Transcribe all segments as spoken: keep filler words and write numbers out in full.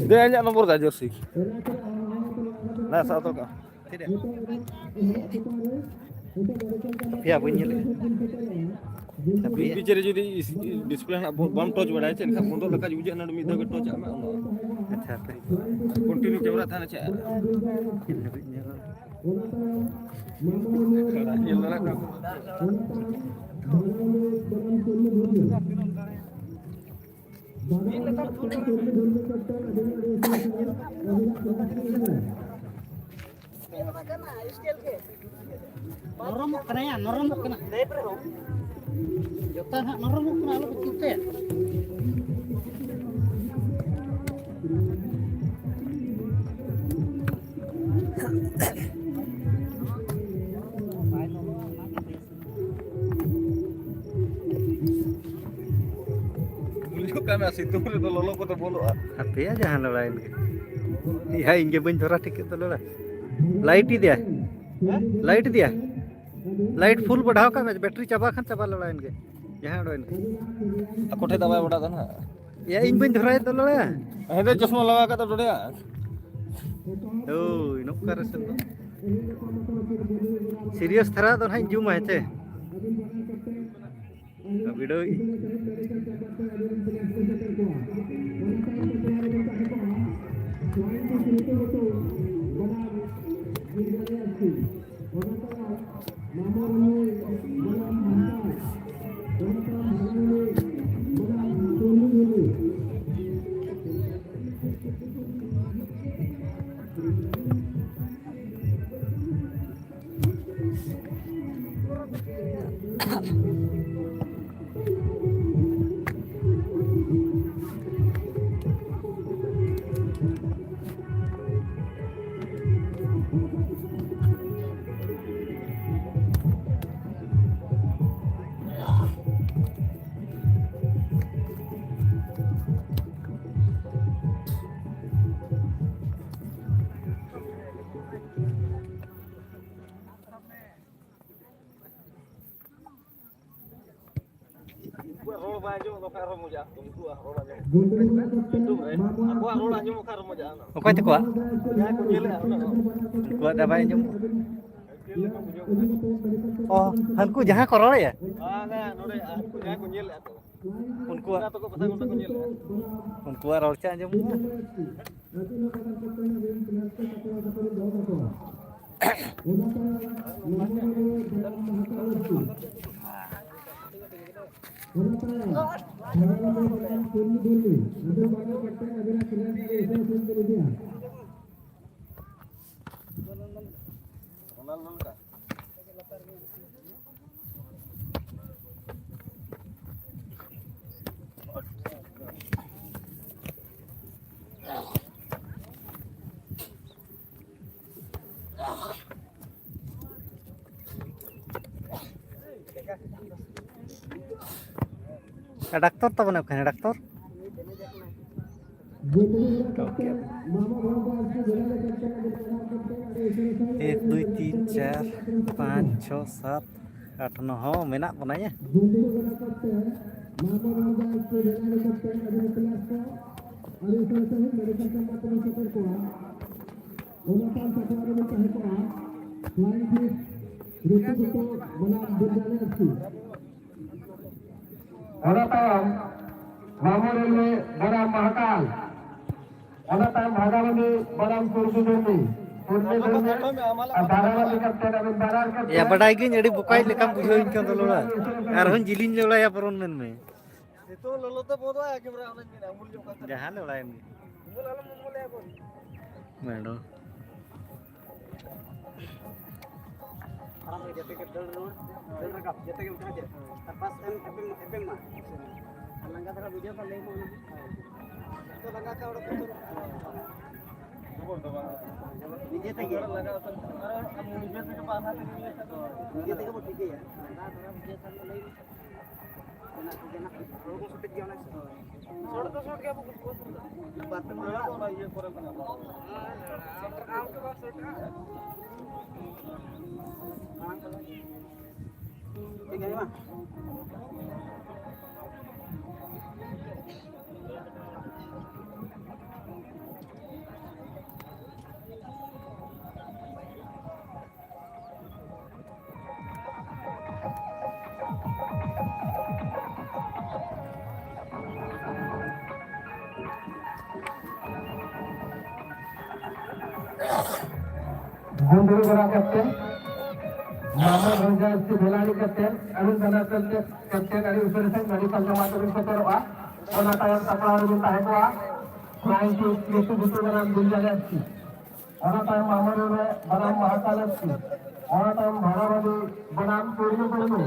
ᱫᱮ ᱤᱧᱟᱹᱜ ᱱᱚᱢᱵᱚᱨ ᱠᱟ ᱡᱟᱹᱨᱥᱤ᱾ ᱱᱟ ᱥᱟᱛ ᱠᱟ᱾ ᱯᱮᱭᱟ ᱵᱟᱹᱧ ᱧᱮᱞᱮᱫᱼᱟ᱾ ᱵᱤᱪᱟᱹᱨ ᱡᱩᱫᱤ ᱰᱤᱥᱯᱞᱮ ᱱᱟᱜ ᱵᱟᱢ ᱴᱚᱪ ᱵᱟᱲᱟᱭᱟ, ᱪᱮᱫ ᱞᱮᱠᱟ ᱵᱚᱱᱫᱚ ᱞᱮᱠᱟ ᱵᱩᱡᱷᱟᱹᱜᱼᱟ, ᱱᱚᱰᱮ ᱢᱤᱫ ᱫᱷᱟᱣ ᱜᱮ ᱴᱚᱪ ᱟᱜ ᱢᱮ᱾ ᱟᱪᱪᱷᱟ, ᱦᱟᱯᱮ᱾ ᱠᱚᱱᱴᱤᱱᱤᱭᱩ ᱠᱮᱢᱮᱨᱟ ᱛᱟᱦᱮᱱᱟ ᱪᱮᱫ? ᱛᱤᱱ ᱫᱷᱟᱹᱵᱤᱡ ᱧᱮᱞᱚᱜᱼᱟ? ᱧᱮᱞ ᱫᱟᱲᱮᱭᱟᱜ ᱠᱟᱱᱟ᱾ ᱱᱚᱨᱚᱢᱚᱜ ᱠᱟᱱᱟ ᱭᱟ, ᱱᱚᱨᱚᱢᱚᱜ ᱠᱟᱱᱟ᱾ ᱡᱚᱛᱚ ᱱᱟᱦᱟᱜ ᱱᱚᱨᱚᱢᱚᱜ ᱠᱟᱱᱟ, ᱟᱞᱚ ᱯᱮ ᱪᱤᱱᱛᱟᱹᱭᱟ᱾ ᱵᱩᱡᱷᱟᱹᱜ ᱠᱟᱱᱟ, ᱥᱤᱛᱩᱝ ᱨᱮᱫᱚ ᱞᱚᱞᱚ ᱠᱚᱫᱚ ᱵᱚᱞᱚᱜᱼᱟ᱾ ᱦᱟᱯᱮᱭᱟ, ᱡᱟᱦᱟᱸ ᱞᱚᱲᱟᱭᱮᱱ ᱜᱮ᱾ ᱤᱧ ᱜᱮ ᱵᱟᱹᱧ ᱫᱷᱚᱨᱟ ᱴᱷᱤᱠ ᱠᱮᱫ ᱫᱚ ᱞᱚᱲᱟ᱾ ᱞᱟᱭᱤᱴ ᱤᱫᱤᱭᱟ, ᱞᱟᱭᱤᱴ ᱤᱫᱤᱭᱟ᱾ ᱞᱟᱭᱤᱴ ᱯᱷᱩᱞ ᱵᱟᱲᱦᱟᱣ ᱠᱟᱜ ᱢᱮ, ᱵᱮᱴᱨᱤ ᱪᱟᱵᱟ ᱠᱷᱟᱱ ᱪᱟᱵᱟ ᱞᱚᱲᱟᱭᱮᱱ ᱜᱮ᱾ ᱡᱟᱦᱟᱸ ᱩᱰᱩᱠ ᱮᱱ ᱜᱮ᱾ ᱟᱠᱚ ᱴᱷᱮᱡ ᱫᱚ ᱵᱟᱭ ᱵᱟᱲᱟ ᱫᱟ ᱱᱟᱦᱟᱜ᱾ ᱭᱟ, ᱤᱧ ᱵᱟᱹᱧ ᱫᱷᱚᱨᱟᱭᱮᱫ ᱫᱚ ᱞᱚᱲᱟ᱾ ᱦᱮᱸᱫᱮ ᱪᱚᱥᱢᱟ ᱞᱟᱜᱟᱣ ᱠᱟᱛᱮ ᱰᱚᱰᱮᱭᱟ᱾ ᱳᱭ, ᱱᱚᱝᱠᱟ ᱨᱮ ᱥᱮᱱ ᱫᱚ᱾ ᱥᱤᱨᱤᱭᱟᱥ ᱫᱷᱟᱨᱟ ᱫᱚ ᱱᱟᱦᱟᱜ ᱤᱧ ᱡᱩᱢᱟ, ᱦᱮᱸ ᱪᱮ? ᱵᱤᱰᱟᱹᱣ ᱤᱧ᱾ ᱵᱟᱭ ᱟᱸᱡᱚᱢᱚᱜ ᱠᱷᱟᱱ ᱟᱨᱦᱚᱸ ᱢᱚᱡᱟ, ᱩᱱᱠᱩᱣᱟᱜ ᱨᱚᱲ ᱟᱸᱡᱚᱢᱚᱜ ᱠᱷᱟᱱ᱾ YouTube ᱨᱮ ᱟᱠᱚᱣᱟᱜ ᱨᱚᱲ ᱟᱸᱡᱚᱢᱚᱜ ᱠᱷᱟᱱ ᱟᱨᱦᱚᱸ ᱢᱚᱡᱟ᱾ ᱚᱠᱚᱭ ᱛᱟᱠᱚᱣᱟᱜ? ᱡᱟᱦᱟᱸᱭ ᱠᱚ ᱧᱮᱞᱮᱫᱼᱟ, ᱚᱱᱟ ᱫᱚ ᱩᱱᱠᱩᱣᱟᱜ ᱫᱚ ᱵᱟᱭ ᱟᱸᱡᱚᱢᱚᱜ᱾ ᱚ, ᱦᱟᱱᱠᱩ ᱡᱟᱦᱟᱸ ᱠᱚ ᱨᱚᱲᱮᱫᱼᱟ? ᱵᱟᱝᱟ, ᱱᱚᱰᱮ ᱦᱟᱱᱠᱩ ᱡᱟᱦᱟᱸᱭ ᱠᱚ ᱧᱮᱞᱮᱫᱼᱟ ᱠᱚ᱾ ᱩᱱᱠᱩᱣᱟᱜ, ᱚᱱᱟ ᱛᱟᱠᱚ ᱯᱟᱥᱟ ᱠᱚ ᱧᱮᱞᱮᱫᱼᱟ᱾ ᱩᱱᱠᱩᱣᱟᱜ ᱨᱚᱲ ᱪᱮᱫ ᱟᱸᱡᱚᱢᱚᱜᱼᱟ? ᱰᱟᱠᱛᱚᱨ ᱛᱟᱵᱚᱱ ᱚᱠᱟᱭ ᱰᱟᱠᱛᱚᱨ? ᱮᱠ, ᱫᱩᱭ, ᱛᱤᱱ, ᱪᱟᱨ, ᱯᱟᱸᱪ, ᱪᱷᱚ, ᱥᱟᱛ, ᱟᱴ, ᱱᱚ ᱦᱚᱸ ᱢᱮᱱᱟᱜ ᱵᱚᱱᱟ ᱭᱟ᱾ ᱚᱱᱟ ᱛᱟᱭᱚᱢ ᱥᱟᱯᱲᱟᱣ ᱨᱮᱵᱚᱱ ᱛᱟᱦᱮᱸ ᱠᱚᱜᱼᱟ, Flying Fish, ᱨᱤᱛᱩ ᱜᱩᱴᱩ ᱵᱚᱱᱟᱢ ᱵᱤᱨᱫᱟᱹ ᱞᱮ ᱟᱹᱨᱥᱤ᱾ ᱚᱱᱟ ᱛᱟᱭᱚᱢ ᱢᱟᱢᱚ ᱨᱮᱞᱣᱮ ᱵᱚᱱᱟᱢ ᱢᱟᱦᱟᱠᱟᱞ᱾ ᱚᱱᱟ ᱛᱟᱭᱚᱢ ᱵᱷᱟᱜᱟᱵᱟᱱᱤ ᱵᱚᱱᱟᱢ ᱠᱩᱲᱵᱤ ᱫᱷᱩᱨᱢᱤ, ᱠᱩᱲᱵᱤ ᱫᱷᱩᱨᱢᱤ ᱟᱨ ᱵᱷᱟᱜᱟᱵᱟᱱᱤ ᱠᱟᱯᱴᱮᱱ ᱟᱹᱵᱤᱱ ᱵᱟᱱᱟᱨ ᱠᱟᱯᱴᱮᱱ᱾ ᱭᱟ, ᱵᱟᱰᱟᱭ ᱜᱤᱧ ᱟᱹᱰᱤ ᱵᱚᱠᱟᱭ ᱞᱮᱠᱟᱢ ᱵᱩᱡᱷᱟᱹᱣ ᱤᱧ ᱠᱟᱱ ᱫᱚ ᱞᱚᱲᱟ᱾ ᱟᱨᱦᱚᱸ ᱡᱤᱞᱤᱧ ᱞᱚᱲᱟᱭᱟ ᱯᱚᱨᱚᱱ ᱢᱮᱱ ᱢᱮ᱾ ᱱᱤᱛᱚᱜ ᱞᱚᱞᱚ ᱛᱮ ᱵᱚᱫᱚᱜᱼᱟ, ᱮᱠᱮᱵᱟᱨᱮ ᱚᱱᱟᱧ ᱢᱮᱱᱟ, ᱩᱢᱩᱞ ᱧᱚᱜ ᱠᱟᱛᱮ᱾ ᱡᱟᱦᱟᱸ ᱞᱮ ᱚᱲᱟᱭᱮᱱ ᱜᱮ᱾ ᱩᱢᱩᱞ ᱟᱞᱚᱢ ᱩᱢᱩᱞᱮᱭᱟ ᱵᱚᱱ᱾ ᱢᱮᱰᱚ᱾ ᱟᱨᱟᱢ ᱨᱮ ᱡᱮᱛᱮ ᱜᱮ ᱫᱟᱹᱲ ᱨᱩᱣᱟᱹᱲ, ᱫᱟᱹᱲ ᱨᱟᱠᱟᱵ, ᱡᱮᱛᱮ ᱜᱮ ᱩᱴᱷᱟᱹ ᱪᱮᱫ᱾ ᱟᱨ ᱯᱟᱥ ᱮᱢ, ᱮᱯᱮᱢ, ᱮᱯᱮᱢ ᱢᱟ᱾ ᱟᱨ ᱞᱟᱸᱜᱟ ᱫᱷᱟᱨᱟ ᱵᱩᱡᱷᱟᱹᱣ ᱠᱷᱟᱱ ᱞᱟᱹᱭ ᱢᱮ ᱚᱱᱟ᱾ ᱛᱚ ᱞᱟᱸᱜᱟ ᱠᱷᱟᱱ ᱚᱲᱟᱜ ᱠᱚ ᱩᱛᱟᱹᱨᱚᱜᱼᱟ᱾ ᱱᱤᱡᱮ ᱛᱮᱜᱮ᱾ ᱟᱨ ᱱᱤᱡᱮ ᱛᱮᱜᱮ ᱯᱟᱥ ᱠᱟᱛᱮ ᱱᱤᱡᱮ ᱛᱮᱜᱮ ᱵᱚ ᱴᱷᱤᱠᱟᱹᱭᱟ᱾ ᱞᱟᱸᱜᱟ ᱫᱷᱟᱨᱟ ᱵᱩᱡᱷᱟᱹᱣ ᱠᱷᱟᱱ ᱫᱚ ᱞᱟᱹᱭ ᱢᱮ᱾ ᱦᱚᱲ ᱫᱚ ᱥᱚᱴᱷᱤᱠ ᱜᱮᱭᱟ, ᱚᱱᱟ ᱥᱚᱴ ᱫᱚ ᱥᱚᱴ ᱜᱮᱭᱟ, ᱵᱟᱨ ᱯᱮ ᱢᱟᱦᱟ ᱚᱱᱟ ᱤᱭᱟᱹ ᱠᱚᱨᱮ ᱢᱮᱱᱟᱜᱼᱟ᱾ ᱴᱷᱤᱠ ᱜᱮᱭᱟ, ᱢᱟ᱾ ᱜᱩᱱᱰᱩᱨᱤ ᱜᱚᱲᱟ ᱠᱮᱯᱴᱮᱱ, ᱢᱟᱢᱚ ᱵᱷᱚᱸᱡᱟ ᱮᱥ ᱥᱤ ᱵᱷᱮᱞᱟᱨᱤ ᱠᱮᱯᱴᱮᱱ, ᱟᱹᱵᱤᱱ ᱵᱟᱱᱟᱨ ᱠᱮᱯᱴᱮᱱ, ᱠᱮᱯᱴᱮᱱ ᱟᱹᱰᱤ ᱩᱥᱟᱹᱨᱟ ᱥᱟᱺᱦᱤᱡ ᱢᱮᱰᱤᱠᱮᱞ ᱡᱚᱢᱟ ᱛᱮᱵᱤᱱ ᱥᱮᱴᱮᱨᱚᱜᱼᱟ᱾ ᱚᱱᱟ ᱛᱟᱭᱚᱢ ᱥᱟᱯᱲᱟᱣ ᱨᱮᱵᱤᱱ ᱛᱟᱦᱮᱸ ᱠᱚᱜᱼᱟ ᱯᱷᱞᱟᱭᱤᱝ ᱠᱤᱠ, ᱞᱩᱴᱩ ᱜᱩᱴᱩ ᱵᱚᱱᱟᱢ ᱫᱩᱞᱡᱟᱞᱮ ᱮᱥ ᱥᱤ᱾ ᱚᱱᱟ ᱛᱟᱭᱚᱢ ᱢᱟᱢᱚ ᱨᱮ ᱵᱚᱱᱟᱢ ᱢᱟᱦᱟᱠᱟᱞ ᱮᱥ ᱥᱤ᱾ ᱚᱱᱟ ᱛᱟᱭᱚᱢ ᱵᱷᱟᱲᱟᱵᱟᱫᱤ ᱵᱚᱱᱟᱢ ᱠᱩᱲᱢᱤ ᱠᱩᱲᱢᱤ᱾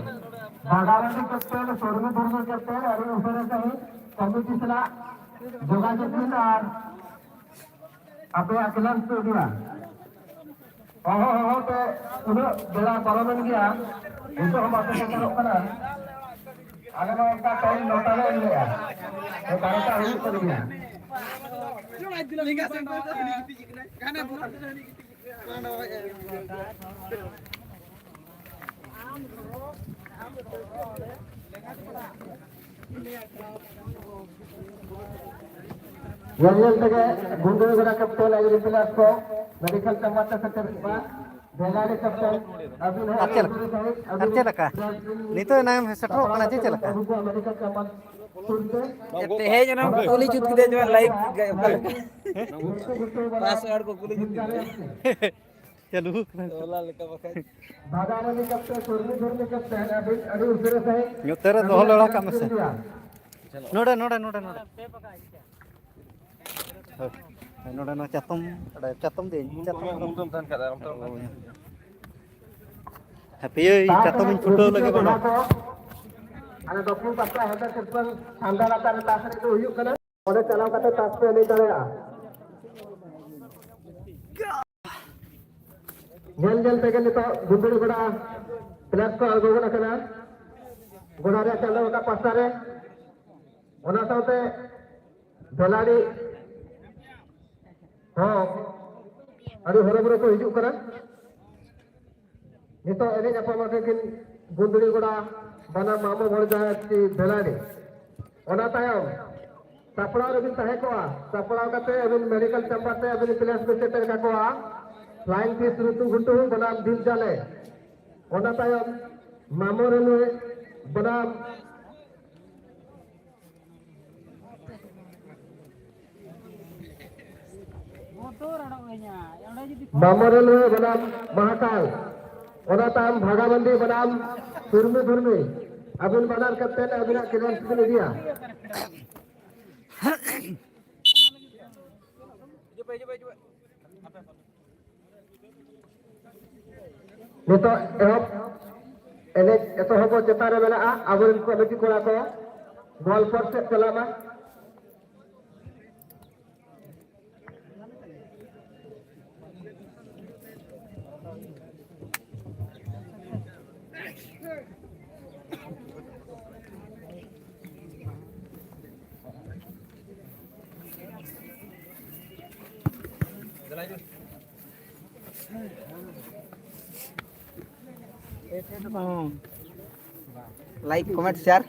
ᱵᱟᱜᱟᱨᱟᱰᱤ ᱠᱮᱯᱴᱮᱱ, ᱥᱚᱨᱢᱤ ᱫᱷᱩᱨᱢᱤ ᱠᱮᱯᱴᱮᱱ, ᱟᱹᱰᱤ ᱩᱥᱟᱹᱨᱟ ᱥᱟᱺᱦᱤᱡ ᱠᱚᱢᱤᱴᱤ ᱥᱟᱞᱟᱜ ᱡᱳᱜᱟᱡᱳᱜᱽ ᱵᱤᱱ ᱟᱨ ᱟᱯᱮᱭᱟᱜ ᱠᱞᱟᱥ ᱠᱚ ᱤᱫᱤᱭᱟ᱾ ᱦᱚᱦᱚ ᱦᱚᱦᱚ ᱛᱮ ᱩᱱᱟᱹᱜ ᱵᱮᱲᱟ ᱯᱟᱨᱚᱢᱮᱱ ᱜᱮᱭᱟ, ᱱᱤᱛᱚᱜ ᱦᱚᱸ ᱵᱟᱯᱮ ᱥᱮᱴᱮᱨᱚᱜ ᱠᱟᱱᱟ᱾ ᱟᱞᱮ ᱢᱟ ᱚᱱᱠᱟ ᱴᱟᱭᱤᱢ ᱱᱚᱴᱟ ᱞᱮ ᱮᱢ ᱞᱮᱜᱼᱟ, ᱮᱜᱟᱨᱚᱴᱟ ᱦᱩᱭᱩᱜ ᱠᱟᱱ ᱜᱮᱭᱟ᱾ ᱧᱮᱞ ᱧᱮᱞ ᱛᱮᱜᱮ ᱜᱩᱱᱰᱟᱹ ᱜᱚᱰᱟ ᱠᱮᱯᱴᱮᱱ ᱟᱡ ᱨᱤᱯᱞᱮᱥ ᱠᱚ ᱢᱮᱰᱤᱠᱮᱞ ᱪᱮᱢᱵᱟᱨ ᱛᱮ ᱥᱮᱴᱮᱨ ᱠᱚᱣᱟ᱾ ᱵᱷᱮᱞᱟᱨᱤ ᱠᱮᱯᱴᱮᱱ ᱟᱹᱵᱤᱱ ᱦᱚᱸ ᱟᱨ ᱪᱮᱫ ᱞᱮᱠᱟ? ᱟᱹᱵᱤᱱ ᱟᱨ ᱪᱮᱫ ᱞᱮᱠᱟ? ᱱᱤᱛᱚᱜ ᱮᱱᱟᱝ ᱮᱢ ᱥᱮᱴᱮᱨᱚᱜ ᱠᱟᱱᱟ ᱪᱮ ᱪᱮᱫ ᱞᱮᱠᱟ? ᱟᱹᱜᱩ ᱠᱚᱣᱟ ᱢᱮᱰᱤᱠᱮᱞ ᱪᱮᱢᱵᱟᱨ ᱥᱩᱨ ᱛᱮ᱾ ᱛᱮᱦᱮᱧ ᱚᱱᱟ ᱠᱩᱞᱤ ᱡᱩᱛ ᱠᱮᱫᱟ ᱡᱮ ᱞᱟᱭᱤᱵᱷ ᱜᱮ ᱚᱠᱟ ᱞᱮᱠᱟ? ᱯᱟᱥᱣᱟᱨᱰ ᱠᱚ ᱠᱩᱞᱤ ᱡᱩᱛ ᱠᱮᱫᱟ᱾ ᱪᱟᱹᱞᱩ ᱠᱟᱱᱟ᱾ ᱚᱱᱟ ᱞᱮᱠᱟ ᱵᱟᱠᱷᱟᱡ᱾ ᱵᱷᱟᱜᱟᱨᱟᱱᱤ ᱠᱮᱯᱴᱮᱱ, ᱥᱩᱨᱢᱤ ᱫᱷᱩᱨᱢᱤ ᱠᱮᱯᱴᱮᱱ, ᱟᱹᱰᱤ, ᱟᱹᱰᱤ ᱩᱥᱟᱹᱨᱟ ᱥᱟᱺᱦᱤᱡ ᱱᱚᱛᱮ ᱨᱮ ᱫᱚᱦᱚ ᱞᱟᱲᱟ ᱠᱟᱜ ᱢᱮᱥᱮ᱾ ᱱᱚᱰᱮ, ᱱᱚᱰᱮ, ᱱᱚᱰᱮ, ᱱᱚᱰᱮ᱾ ᱦᱳᱭ, ᱱᱚᱰᱮ ᱱᱚᱣᱟ ᱪᱟᱛᱚᱢ, ᱚᱸᱰᱮ ᱪᱟᱛᱚᱢ ᱫᱮ, ᱪᱟᱛᱚᱢ᱾ ᱦᱟᱯᱮᱭᱟᱹᱭ, ᱪᱟᱛᱚᱢ ᱤᱧ ᱯᱷᱩᱴᱟᱹᱣ ᱞᱟᱹᱜᱤᱫ ᱵᱟᱹᱱᱩᱜ᱾ ᱟᱞᱮ ᱫᱚᱠᱷᱤᱱ ᱯᱟᱥᱴᱟ ᱦᱮᱸᱫᱮ ᱛᱤᱨᱯᱚᱞ ᱪᱷᱟᱢᱰᱟ ᱞᱟᱛᱟᱨ ᱨᱮ ᱛᱟᱥ ᱮᱱᱮᱡ ᱫᱚ ᱦᱩᱭᱩᱜ ᱠᱟᱱᱟ᱾ ᱚᱸᱰᱮ ᱪᱟᱞᱟᱣ ᱠᱟᱛᱮ ᱛᱟᱥ ᱯᱮ ᱮᱱᱮᱡ ᱫᱟᱲᱮᱭᱟᱜᱼᱟ᱾ ᱧᱮᱞ ᱧᱮᱞ ᱛᱮᱜᱮ ᱱᱤᱛᱚᱜ ᱜᱩᱱᱰᱩᱲᱤ ᱜᱚᱰᱟ ᱯᱞᱮᱭᱟᱨ ᱠᱚ ᱟᱬᱜᱚ ᱜᱚᱫ ᱟᱠᱟᱱᱟ᱾ ᱜᱚᱰᱟ ᱨᱮᱭᱟᱜ ᱪᱟᱸᱫᱚ ᱨᱟᱠᱟᱵ ᱯᱟᱥᱴᱟ ᱨᱮ, ᱚᱱᱟ ᱥᱟᱶᱛᱮ ᱵᱮᱞᱟᱰᱤ ᱦᱚᱸ ᱟᱹᱰᱤ ᱦᱚᱨᱚᱵᱚᱨᱚ ᱠᱚ ᱦᱤᱡᱩᱜ ᱠᱟᱱᱟ᱾ ᱱᱤᱛᱚᱜ ᱮᱱᱮᱡ ᱧᱟᱯᱟᱢ ᱟᱠᱟᱫ ᱠᱤᱱ ᱜᱩᱱᱰᱩᱲᱤ ᱜᱚᱰᱟ ᱵᱟᱱᱟᱢ ᱢᱟᱢᱚ ᱵᱷᱚᱲᱡᱟ ᱮᱥ ᱥᱤ ᱵᱮᱞᱟᱰᱤ᱾ ᱚᱱᱟ ᱛᱟᱭᱚᱢ ᱥᱟᱯᱲᱟᱣ ᱨᱮᱵᱤᱱ ᱛᱟᱦᱮᱸ ᱠᱚᱜᱼᱟ, ᱥᱟᱯᱲᱟᱣ ᱠᱟᱛᱮ ᱟᱹᱵᱤᱱ ᱢᱮᱰᱤᱠᱮᱞ ᱪᱮᱢᱵᱟᱨ ᱛᱮ ᱟᱹᱵᱤᱱ ᱯᱞᱮᱭᱟᱨᱥ ᱵᱤᱱ ᱥᱮᱴᱮᱨ ᱠᱟᱠᱚᱣᱟ᱾ ᱯᱷᱞᱟᱭᱤᱝ ᱯᱷᱤᱥ ᱨᱩᱛᱩ ᱜᱷᱩᱴᱩ ᱵᱚᱱᱟᱢ ᱫᱤᱞ ᱡᱟᱞᱮ᱾ ᱚᱱᱟ ᱛᱟᱭᱚᱢ ᱢᱟᱢᱚ ᱨᱮᱱᱩ ᱵᱚᱱᱟᱢ ᱢᱟᱢᱚ ᱨᱮᱞᱣᱮ ᱵᱚᱱᱟᱢ ᱢᱟᱦᱟᱠᱟᱞ, ᱚᱱᱟ ᱛᱟᱭᱚᱢ ᱵᱷᱟᱜᱟᱵᱟᱱᱫᱤ ᱵᱚᱱᱟᱢ ᱥᱩᱨᱢᱤ ᱫᱷᱩᱨᱢᱤ᱾ ᱟᱹᱵᱤᱱ ᱵᱟᱱᱟᱨ ᱠᱟᱛᱮ ᱟᱹᱵᱤᱱᱟᱜ ᱠᱨᱮᱭᱚᱱᱥ ᱵᱤᱱ ᱤᱫᱤᱭᱟ᱾ ᱱᱤᱛᱚᱜ ᱮᱦᱚᱵ ᱮᱱᱮᱡ ᱮᱛᱚᱦᱚᱵᱚᱜ ᱪᱮᱛᱟᱱ ᱨᱮ ᱢᱮᱱᱟᱜᱼᱟ᱾ ᱟᱵᱚᱨᱮᱱ ᱠᱚᱢᱤᱴᱤ ᱠᱚᱲᱟ ᱠᱚ ᱜᱚᱞᱯᱷᱚ ᱥᱮᱫ ᱪᱟᱞᱟᱜ ᱢᱟ᱾ Like, comment, share.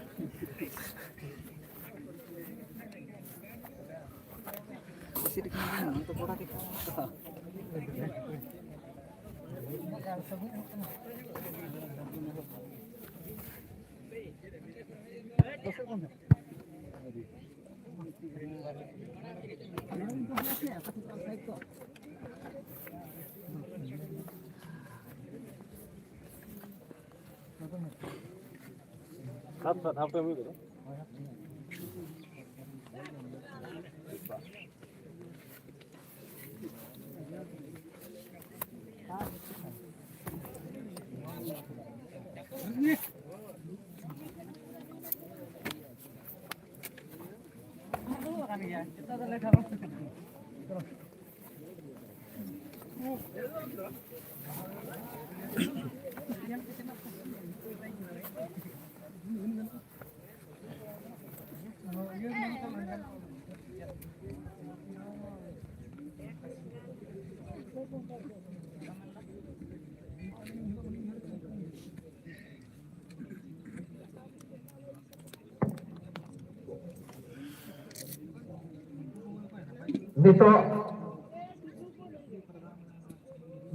ᱱᱤᱛᱚᱜ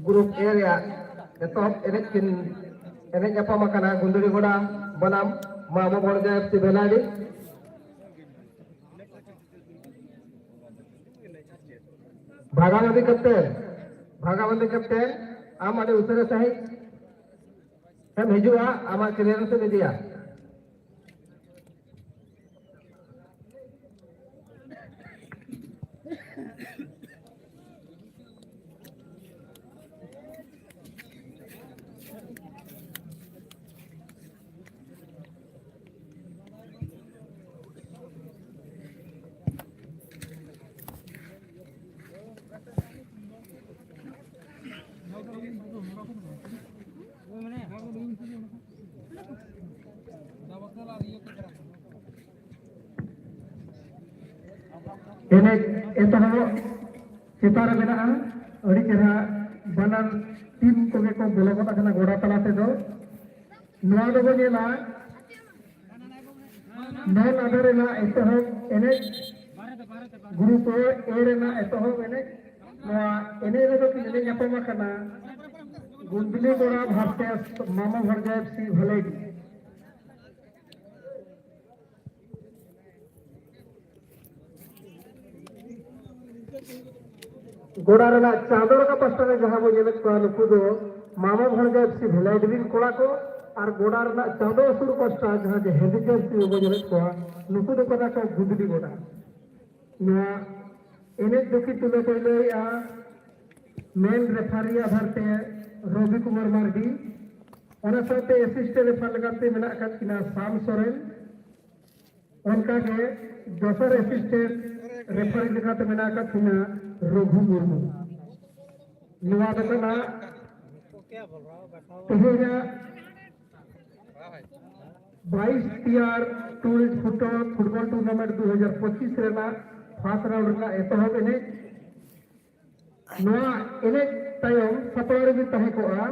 ᱜᱨᱩᱯ ᱮ ᱨᱮᱭᱟᱜ ᱮᱛᱚᱦᱚᱵ ᱮᱱᱮᱡ ᱠᱤᱱ ᱮᱱᱮᱡ ᱧᱟᱯᱟᱢ ᱟᱠᱟᱱᱟ ᱜᱩᱱᱫᱟᱹᱲᱤ ᱜᱚᱰᱟ ᱵᱚᱱᱟᱢ ᱢᱟᱢᱚ Baroda F C ᱵᱷᱮᱞᱟᱰᱤ᱾ ᱵᱷᱟᱜᱟᱵᱚᱛᱤ captain, ᱵᱷᱟᱜᱟᱵᱚᱛᱤ captain, ᱟᱢ ᱟᱹᱰᱤ ᱩᱥᱟᱹᱨᱟ ᱥᱟᱺᱦᱤᱡ ᱮᱢ ᱦᱤᱡᱩᱜᱼᱟ, ᱟᱢᱟᱜ clearance ᱮᱢ ᱤᱫᱤᱭᱟ᱾ ᱮᱱᱮᱡ ᱮᱛᱚᱦᱚᱵᱚᱜ ᱪᱮᱛᱟᱱ ᱨᱮ ᱢᱮᱱᱟᱜᱼᱟ᱾ ᱟᱹᱰᱤ ᱪᱮᱦᱨᱟ ᱵᱟᱱᱟᱨ ᱴᱤᱢ ᱠᱚᱜᱮ ᱠᱚ ᱵᱚᱞᱚ ᱜᱚᱫ ᱟᱠᱟᱱᱟ ᱜᱚᱰᱟ ᱛᱟᱞᱟ ᱛᱮᱫᱚ᱾ ᱱᱚᱣᱟ ᱫᱚᱵᱚ ᱧᱮᱞᱟ ᱱᱚᱱ ᱟᱫᱷᱟ ᱨᱮᱱᱟᱜ ᱮᱛᱚᱦᱚᱵ ᱮᱱᱮᱡ, ᱜᱨᱩᱯ ᱮ ᱨᱮᱱᱟᱜ ᱮᱛᱚᱦᱚᱵ ᱮᱱᱮᱡ᱾ ᱱᱚᱣᱟ ᱮᱱᱮᱡ ᱨᱮᱫᱚ ᱠᱤᱱ ᱮᱱᱮᱡ ᱧᱟᱯᱟᱢ ᱟᱠᱟᱱᱟ ᱜᱩᱱᱰᱞᱤ ᱜᱚᱲᱟ ᱵᱷᱟᱨᱥᱮᱥ ᱢᱟᱢᱟ ᱵᱷᱚᱲᱡᱟᱭᱮᱵ ᱥᱤ ᱵᱷᱟᱞᱮᱰᱤ᱾ ᱜᱚᱰᱟ ᱨᱮᱱᱟᱜ ᱪᱟᱸᱫᱚ ᱨᱟᱠᱟᱵ ᱯᱟᱥᱴᱟ ᱨᱮ ᱡᱟᱦᱟᱸ ᱵᱚ ᱧᱮᱞᱮᱫ ᱠᱚᱣᱟ, ᱱᱩᱠᱩ ᱫᱚ ᱢᱟᱢᱟ ᱵᱷᱚᱲᱡᱟ ᱮᱯᱷ ᱥᱤ ᱵᱷᱮᱞᱟᱭᱰᱤ ᱨᱤᱱ ᱠᱚᱲᱟ ᱠᱚ, ᱟᱨ ᱜᱚᱰᱟ ᱨᱮᱱᱟᱜ ᱪᱟᱸᱫᱚ ᱟᱹᱥᱩᱲ ᱯᱟᱥᱴᱟ ᱡᱟᱦᱟᱸ ᱡᱮ ᱦᱮᱸᱫᱮ ᱡᱟᱹᱨᱥᱤ ᱵᱚ ᱧᱮᱞᱮᱫ ᱠᱚᱣᱟ, ᱱᱩᱠᱩ ᱫᱚ ᱠᱟᱱᱟ ᱠᱚ ᱜᱩᱫᱽᱞᱤ ᱜᱚᱰᱟ᱾ ᱱᱚᱣᱟ ᱮᱱᱮᱡ ᱫᱚᱠᱤᱱ ᱛᱩᱞᱟᱹ ᱯᱟᱹᱭᱞᱟᱹᱭᱮᱫᱼᱟ ᱢᱮᱱ ᱨᱮᱯᱷᱟᱨᱤ ᱟᱫᱷᱟᱨ ᱛᱮ ᱨᱚᱵᱤ ᱠᱩᱢᱟᱨ ᱢᱟᱨᱰᱤ, ᱚᱱᱟ ᱥᱟᱶᱛᱮ ᱮᱥᱤᱥᱴᱮᱱᱴ ᱨᱮᱯᱷᱟᱨ ᱞᱮᱠᱟᱛᱮ ᱢᱮᱱᱟᱜ ᱟᱠᱟᱫ ᱠᱤᱱᱟ ᱥᱟᱢ ᱥᱚᱨᱮᱱ, ᱚᱱᱠᱟᱜᱮ ᱫᱚᱥᱟᱨ ᱮᱥᱤᱥᱴᱮᱱᱴ ᱨᱮᱯᱷᱟᱨᱤ ᱞᱮᱠᱟᱛᱮ ᱢᱮᱱᱟᱜ ᱟᱠᱟᱫ ᱠᱤᱱᱟ ᱨᱚᱜᱷᱩ ᱢᱩᱨᱢᱩ᱾ ᱱᱚᱣᱟ ᱫᱚ ᱠᱟᱱᱟ ᱛᱮᱦᱮᱧᱟᱜ ᱵᱟᱭᱤᱥ ᱴᱤᱭᱟᱨ ᱴᱩᱞ ᱯᱷᱩᱴᱵᱚᱞ, ᱯᱷᱩᱴᱵᱚᱞ ᱴᱩᱨᱱᱟᱢᱮᱱᱴ ᱫᱩ ᱦᱟᱡᱟᱨ ᱯᱚᱸᱪᱤᱥ ᱨᱮᱱᱟᱜ ᱯᱷᱟᱥᱴ ᱨᱟᱣᱩᱱᱰ ᱨᱮᱱᱟᱜ ᱮᱛᱚᱦᱚᱵ ᱮᱱᱮᱡ᱾ ᱱᱚᱣᱟ ᱮᱱᱮᱡ ᱛᱟᱭᱚᱢ ᱥᱟᱯᱲᱟᱣ ᱨᱮᱵᱤᱱ ᱛᱟᱦᱮᱸ ᱠᱚᱜᱼᱟ,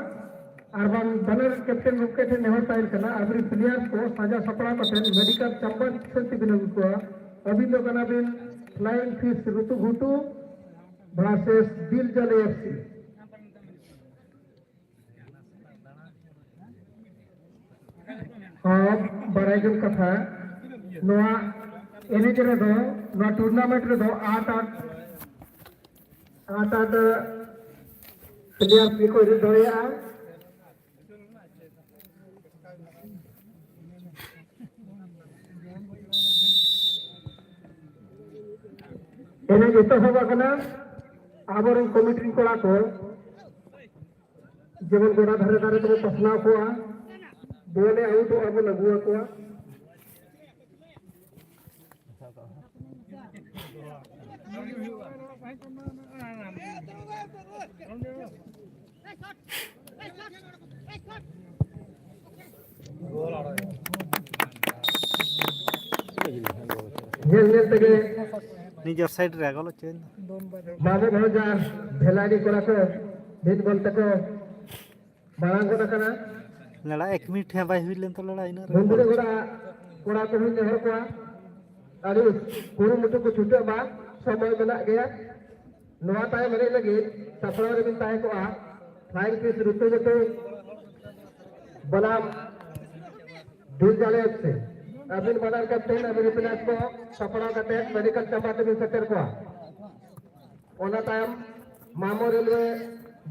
ᱟᱨ ᱵᱟᱝ ᱵᱟᱱᱟᱨ ᱠᱮᱯᱴᱮᱱ ᱜᱚᱢᱠᱮ ᱴᱷᱮᱱ ᱱᱮᱦᱚᱨ ᱛᱟᱦᱮᱸ ᱠᱟᱱᱟ, ᱟᱵᱚᱨᱮᱱ ᱯᱞᱮᱭᱟᱨ ᱠᱚ ᱥᱟᱡᱟᱣ ᱥᱟᱯᱲᱟᱣ ᱠᱟᱛᱮ ᱢᱮᱰᱤᱠᱟᱞ ᱪᱟᱢᱵᱟᱨ ᱥᱮᱫ ᱛᱮᱵᱤᱱ ᱟᱹᱜᱩ ᱠᱚᱣᱟ᱾ ᱟᱹᱵᱤᱱ ᱫᱚ ᱠᱟᱱᱟ ᱵᱤᱱ ᱯᱷᱞᱟᱭᱤᱝ ᱯᱷᱤᱥ ᱨᱩᱛᱩ ᱜᱷᱩᱴᱩ ᱵᱷᱟᱨᱥᱮᱥ ᱫᱤᱞ ᱡᱟᱞᱮ ᱮᱯᱷ ᱥᱤ᱾ ᱦᱚᱸ, ᱵᱟᱲᱟᱭ ᱡᱚᱝ ᱠᱟᱛᱷᱟ, ᱱᱚᱣᱟ ᱮᱱᱮᱡ ᱨᱮᱫᱚ, ᱱᱚᱣᱟ ᱴᱩᱨᱱᱟᱢᱮᱱᱴ ᱨᱮᱫᱚ ᱟᱴ ᱟᱴ, ᱟᱨ ᱛᱟᱨ ᱫᱚ ᱯᱞᱮᱭᱟᱨ ᱜᱮᱠᱚ ᱮᱱᱮᱡ ᱫᱟᱲᱮᱭᱟᱜᱼᱟ᱾ ᱮᱱᱮᱡ ᱮᱛᱚᱦᱚᱵ ᱟᱠᱟᱱᱟ᱾ ᱟᱵᱚᱨᱮᱱ ᱠᱚᱢᱤᱴᱤ ᱨᱮᱱ ᱠᱚᱲᱟ ᱠᱚ ᱡᱮᱢᱚᱱ ᱜᱚᱰᱟ ᱫᱷᱟᱨᱮ ᱫᱷᱟᱨᱮ ᱛᱮᱵᱚ ᱯᱟᱥᱱᱟᱣ ᱠᱚᱣᱟ, ᱵᱚᱞ ᱮ ᱟᱹᱣᱩᱴᱚᱜᱼᱟ ᱵᱚᱱ ᱟᱹᱜᱩ ᱟᱠᱚᱣᱟ᱾ ᱧᱮᱞ ᱧᱮᱞ ᱛᱮᱜᱮ ᱱᱤᱡᱮᱨ ᱥᱟᱭᱤᱰ ᱨᱮ ᱜᱚᱞᱚ ᱪᱮᱱ ᱫᱚ᱾ ᱵᱟᱵᱩ ᱵᱷᱚᱸᱡᱟ ᱵᱷᱮᱞᱟᱰᱤ ᱠᱚᱲᱟ ᱠᱚ ᱢᱤᱫ ᱵᱚᱞ ᱛᱮᱠᱚ ᱢᱟᱲᱟᱝ ᱜᱚᱫ ᱟᱠᱟᱱᱟ᱾ ᱞᱟᱲᱟ ᱮᱠ ᱢᱤᱱᱤᱴ ᱦᱚᱸ ᱵᱟᱭ ᱦᱩᱭ ᱞᱮᱱ ᱛᱟᱞᱮ ᱞᱟᱲᱟ ᱤᱱᱟᱹ ᱨᱮ ᱢᱩᱱᱫᱽᱨᱤ ᱜᱚᱰᱟ ᱠᱚᱲᱟ ᱠᱚᱦᱚᱸᱧ ᱱᱮᱦᱚᱨ ᱠᱚᱣᱟ, ᱟᱹᱰᱤ ᱠᱩᱨᱩᱢᱩᱴᱩ ᱠᱚ ᱪᱷᱩᱴᱟᱹᱜ ᱢᱟ, ᱥᱚᱢᱚᱭ ᱢᱮᱱᱟᱜ ᱜᱮᱭᱟ᱾ ᱱᱚᱣᱟ ᱛᱟᱭᱚᱢ ᱮᱱᱮᱡ ᱞᱟᱹᱜᱤᱫ ᱥᱟᱯᱲᱟᱣ ᱨᱮᱵᱤᱱ ᱛᱟᱦᱮᱸ ᱠᱚᱜᱼᱟ ᱯᱷᱞᱟᱭᱤᱝ ᱯᱷᱤᱥ ᱨᱩᱛᱩ ᱧᱩᱛᱩᱢ ᱵᱚᱱᱟᱢ ᱫᱩᱞ ᱡᱟᱲᱮ ᱥᱮ ᱟᱹᱵᱤᱱ ᱵᱟᱱᱟᱨ ᱠᱮᱯᱴᱮᱱ ᱟᱹᱵᱤᱱ ᱯᱞᱮᱭᱟᱨ ᱠᱚ ᱥᱟᱯᱲᱟᱣ ᱠᱟᱛᱮ ᱢᱮᱰᱤᱠᱮᱞ ᱪᱟᱢᱵᱟ ᱛᱮᱵᱤᱱ ᱥᱮᱴᱮᱨ ᱠᱚᱣᱟ᱾ ᱚᱱᱟ ᱛᱟᱭᱚᱢ ᱢᱟᱢᱚ ᱨᱮᱞᱣᱮ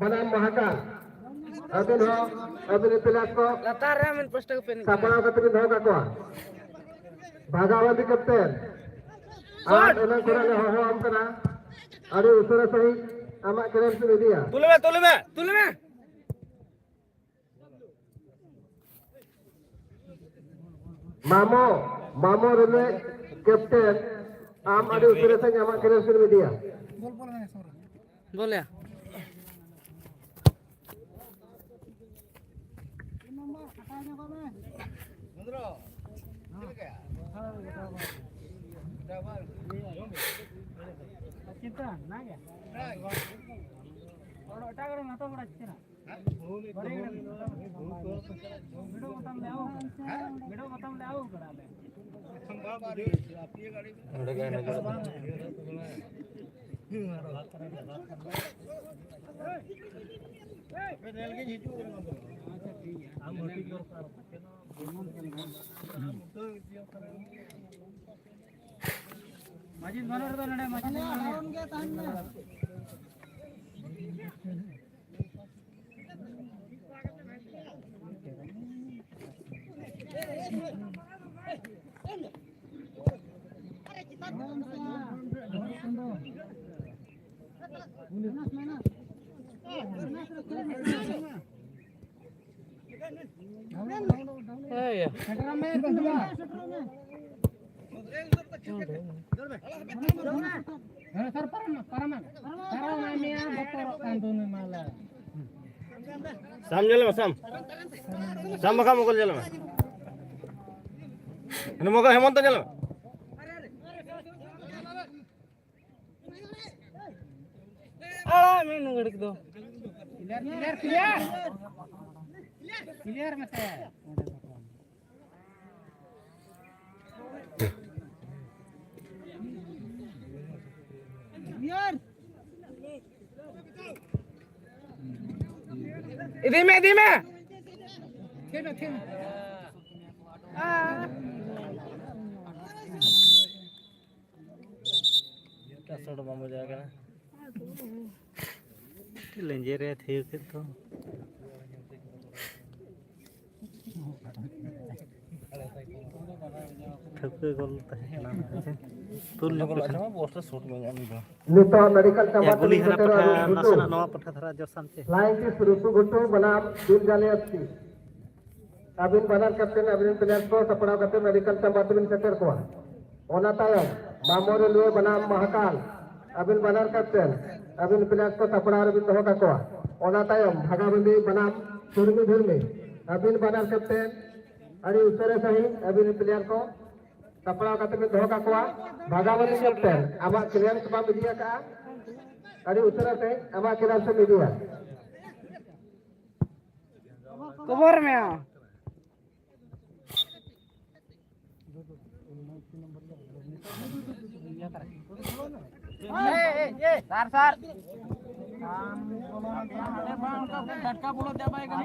ᱵᱟᱱᱟᱢ ᱢᱟᱦᱟᱠᱟ ᱟᱹᱵᱤᱱ ᱦᱚᱸ ᱟᱹᱵᱤᱱ ᱯᱞᱮᱭᱟᱨ ᱠᱚ ᱞᱟᱛᱟᱨ ᱨᱮ ᱟᱹᱵᱤᱱ ᱯᱟᱥᱴᱟ ᱠᱚ ᱯᱮᱱᱤᱝ ᱠᱟᱱᱟ᱾ ᱥᱟᱯᱲᱟᱣ ᱠᱟᱛᱮ ᱵᱤᱱ ᱫᱚᱦᱚ ᱠᱟᱠᱚᱣᱟ᱾ ᱵᱷᱟᱜᱟᱣᱟᱱ ᱠᱮᱯᱴᱮᱱ, ᱟᱢ ᱥᱚᱴ! ᱮᱱᱟᱝ ᱠᱷᱚᱱᱟᱜ ᱞᱮ ᱦᱚᱦᱚᱣᱟᱢ ᱠᱟᱱᱟ, ᱟᱹᱰᱤ ᱩᱥᱟᱹᱨᱟ ᱥᱟᱺᱦᱤᱡ ᱟᱢᱟᱜ ᱠᱞᱤᱭᱟᱨᱮᱱᱥ ᱮᱢ ᱤᱫᱤᱭᱟ᱾ ᱛᱩᱞᱟᱹ ᱢᱮ, ᱛᱩᱞᱟᱹ ᱢᱮ, ᱛᱩᱞᱟᱹ ᱢᱮ᱾ ᱢᱟᱢᱚ, ᱢᱟᱢᱚ ᱨᱮᱞᱮ ᱠᱮᱯᱴᱮᱱ, ᱟᱢ ᱟᱹᱰᱤ ᱩᱥᱟᱹᱨᱟ ᱥᱟᱺᱦᱤᱡ ᱟᱢᱟᱜ ᱠᱞᱤᱭᱟᱨᱮᱱᱥ ᱮᱢ ᱤᱫᱤᱭᱟ᱾ ᱵᱚᱞᱮ᱾ ᱪᱤᱱᱛᱟ ᱱᱟᱜᱮ᱾ ᱚᱱᱟ ᱮᱴᱟᱜ ᱨᱮ ᱢᱟᱛᱚ ᱵᱟᱲᱟ ᱪᱤᱱᱛᱟ᱾ ᱵᱟᱲᱮ ᱜᱮ ᱵᱷᱤᱰᱤᱭᱳ ᱵᱚᱛᱟᱢ ᱞᱮ ᱟᱹᱜᱩ ᱠᱟᱫᱟ᱾ ᱵᱷᱤᱰᱤᱭᱳ ᱵᱚᱛᱟᱢ ᱞᱮ ᱟᱹᱜᱩ ᱠᱟᱫᱟ ᱞᱮ᱾ ᱱᱚᱰᱮ ᱜᱮ ᱦᱮᱱᱟᱜ ᱠᱟᱫᱟ᱾ ᱢᱟᱹᱡᱷᱤ ᱫᱷᱚᱨᱚᱢ ᱨᱮᱫᱚ ᱱᱚᱰᱮ ᱢᱟᱹᱡᱷᱤ ᱫᱷᱚᱨᱚᱢ ᱨᱮ᱾ ᱦᱮᱸ, ᱥᱟᱨ, ᱯᱟᱨᱚᱢ ᱢᱮ, ᱯᱟᱨᱚᱢ ᱢᱮ᱾ ᱯᱟᱨᱚᱢ ᱢᱮ, ᱢᱮᱭᱟ, ᱵᱚᱛᱚᱨᱚᱜ ᱠᱟᱱ ᱫᱚ ᱩᱱᱤ ᱢᱟ ᱞᱮ᱾ ᱥᱟᱢ ᱧᱮᱞ ᱢᱮ, ᱥᱟᱢ᱾ ᱥᱟᱢ ᱵᱟᱠᱷᱟᱱ ᱢᱚᱜᱚᱞ ᱧᱮᱞ ᱢᱮ᱾ ᱩᱱᱤ ᱢᱚᱜᱚᱞ ᱦᱮᱢᱚᱱᱛᱚ ᱧᱮᱞ ᱢᱮ᱾ ᱟᱲᱟᱜ ᱢᱮ ᱱᱩᱭ ᱜᱷᱟᱹᱲᱤᱠ ᱫᱚ᱾ Clear, clear, clear. ᱠᱞᱤᱭᱟᱨ ᱢᱮᱥᱮ᱾ ᱤᱫᱤ ᱢᱮ, ᱤᱫᱤ ᱢᱮ᱾ ᱛᱷᱤᱨ ᱢᱮ, ᱛᱷᱤᱨ ᱢᱮ᱾ ᱮᱴᱟᱜ ᱥᱚᱴ ᱵᱟᱝ ᱵᱟᱡᱟᱣ ᱠᱟᱱᱟ᱾ ᱞᱮᱸᱡᱮᱨ ᱮ ᱛᱷᱤᱨ ᱠᱮᱫ ᱫᱚ᱾ ᱴᱷᱟᱹᱣᱠᱟᱹ ᱜᱳᱞ ᱛᱟᱦᱮᱸ ᱠᱟᱱᱟ, ᱦᱮᱸ ᱥᱮ? ᱛᱩᱞ ᱧᱚᱜ ᱞᱮᱠᱷᱟᱱ᱾ ᱱᱤᱛᱚᱜ ᱢᱮᱰᱤᱠᱮᱞ ᱭᱟ, ᱪᱟᱢᱵᱟ ᱜᱩᱞᱤ ᱛᱮᱵᱤᱱ ᱦᱟᱱᱟ ᱥᱮᱴᱮᱨᱚᱜᱼᱟ, ᱯᱟᱴᱷᱟ, ᱨᱩ ᱜᱷᱩᱴᱩ᱾ ᱱᱟᱥᱮᱱᱟᱜ ᱱᱚᱣᱟ ᱯᱟᱴᱷᱟ ᱫᱷᱟᱨᱟ ᱡᱚᱥᱟᱱ ᱪᱮ᱾ ᱞᱟᱭᱤᱱ ᱛᱤᱥ ᱨᱩᱥᱩ ᱜᱷᱩᱴᱩ ᱵᱚᱱᱟᱢ ᱵᱤᱞ ᱡᱟᱞᱮ ᱮᱯᱷ ᱥᱤ᱾ ᱟᱹᱵᱤᱱ ᱵᱟᱱᱟᱨ ᱠᱮᱯᱴᱮᱱ ᱟᱹᱵᱤᱱ ᱯᱞᱮᱭᱟᱨ ᱠᱚ ᱥᱟᱯᱲᱟᱣ ᱠᱟᱛᱮ ᱢᱮᱰᱤᱠᱮᱞ ᱪᱟᱢᱵᱟ ᱛᱮᱵᱤᱱ ᱥᱮᱴᱮᱨ ᱠᱚᱣᱟ᱾ ᱚᱱᱟ ᱛᱟᱭᱚᱢ ᱢᱟᱢᱚ ᱨᱮᱞᱣᱮ ᱵᱟᱱᱟᱢ ᱢᱟᱦᱟᱠᱟᱞ, ᱟᱹᱵᱤᱱ ᱵᱟᱱᱟᱨ ᱠᱮᱯᱴᱮᱱ ᱟᱹᱵᱤᱱ ᱯᱞᱮᱭᱟᱨ ᱠᱚ ᱥᱟᱯᱲᱟᱣ ᱨᱮᱵᱤᱱ ᱫᱚᱦᱚ ᱠᱟᱠᱚᱣᱟ᱾ ᱚᱱᱟ ᱛᱟᱭᱚᱢ ᱵᱷᱟᱜᱟᱵᱟᱹᱱᱫᱤ ᱵᱟᱱᱟᱢ ᱥᱩᱨᱢᱤ ᱫᱷᱩᱨᱢᱤ, ᱟᱹᱵᱤᱱ ᱵᱟᱱᱟᱨ ᱠᱮᱯᱴᱮᱱ ᱟᱹᱰᱤ ᱩᱥᱟᱹᱨᱟ ᱥᱟᱺᱦᱤᱡ ᱟᱹᱵᱤᱱ ᱯᱞᱮᱭᱟᱨ ᱠᱚ ᱥᱟᱯᱲᱟᱣ ᱠᱟᱛᱮ ᱵᱤᱱ ᱫᱚᱦᱚ ᱠᱟᱠᱚᱣᱟ᱾ ᱵᱷᱟᱜᱟᱵᱟᱹᱱᱫᱤ ᱠᱮᱯᱴᱮᱱ, ᱟᱢᱟᱜ ᱠᱞᱤᱭᱟᱨᱮᱱᱥ ᱵᱟᱢ ᱤᱫᱤ ᱟᱠᱟᱫᱼᱟ, ᱟᱹᱰᱤ ᱩᱥᱟᱹᱨᱟ ᱥᱟᱺᱦᱤᱡ ᱟᱢᱟᱜ ᱠᱞᱤᱭᱟᱨᱮᱱᱥ ᱮᱢ ᱤᱫᱤᱭᱟ᱾ ᱠᱚᱵᱚᱨ ᱢᱮᱭᱟ᱾ ᱥᱟᱨ, ᱥᱟᱨ᱾ ᱴᱟᱴᱠᱟ ᱵᱚᱞᱚ ᱪᱟᱵᱟᱭ ᱠᱟᱱᱟ᱾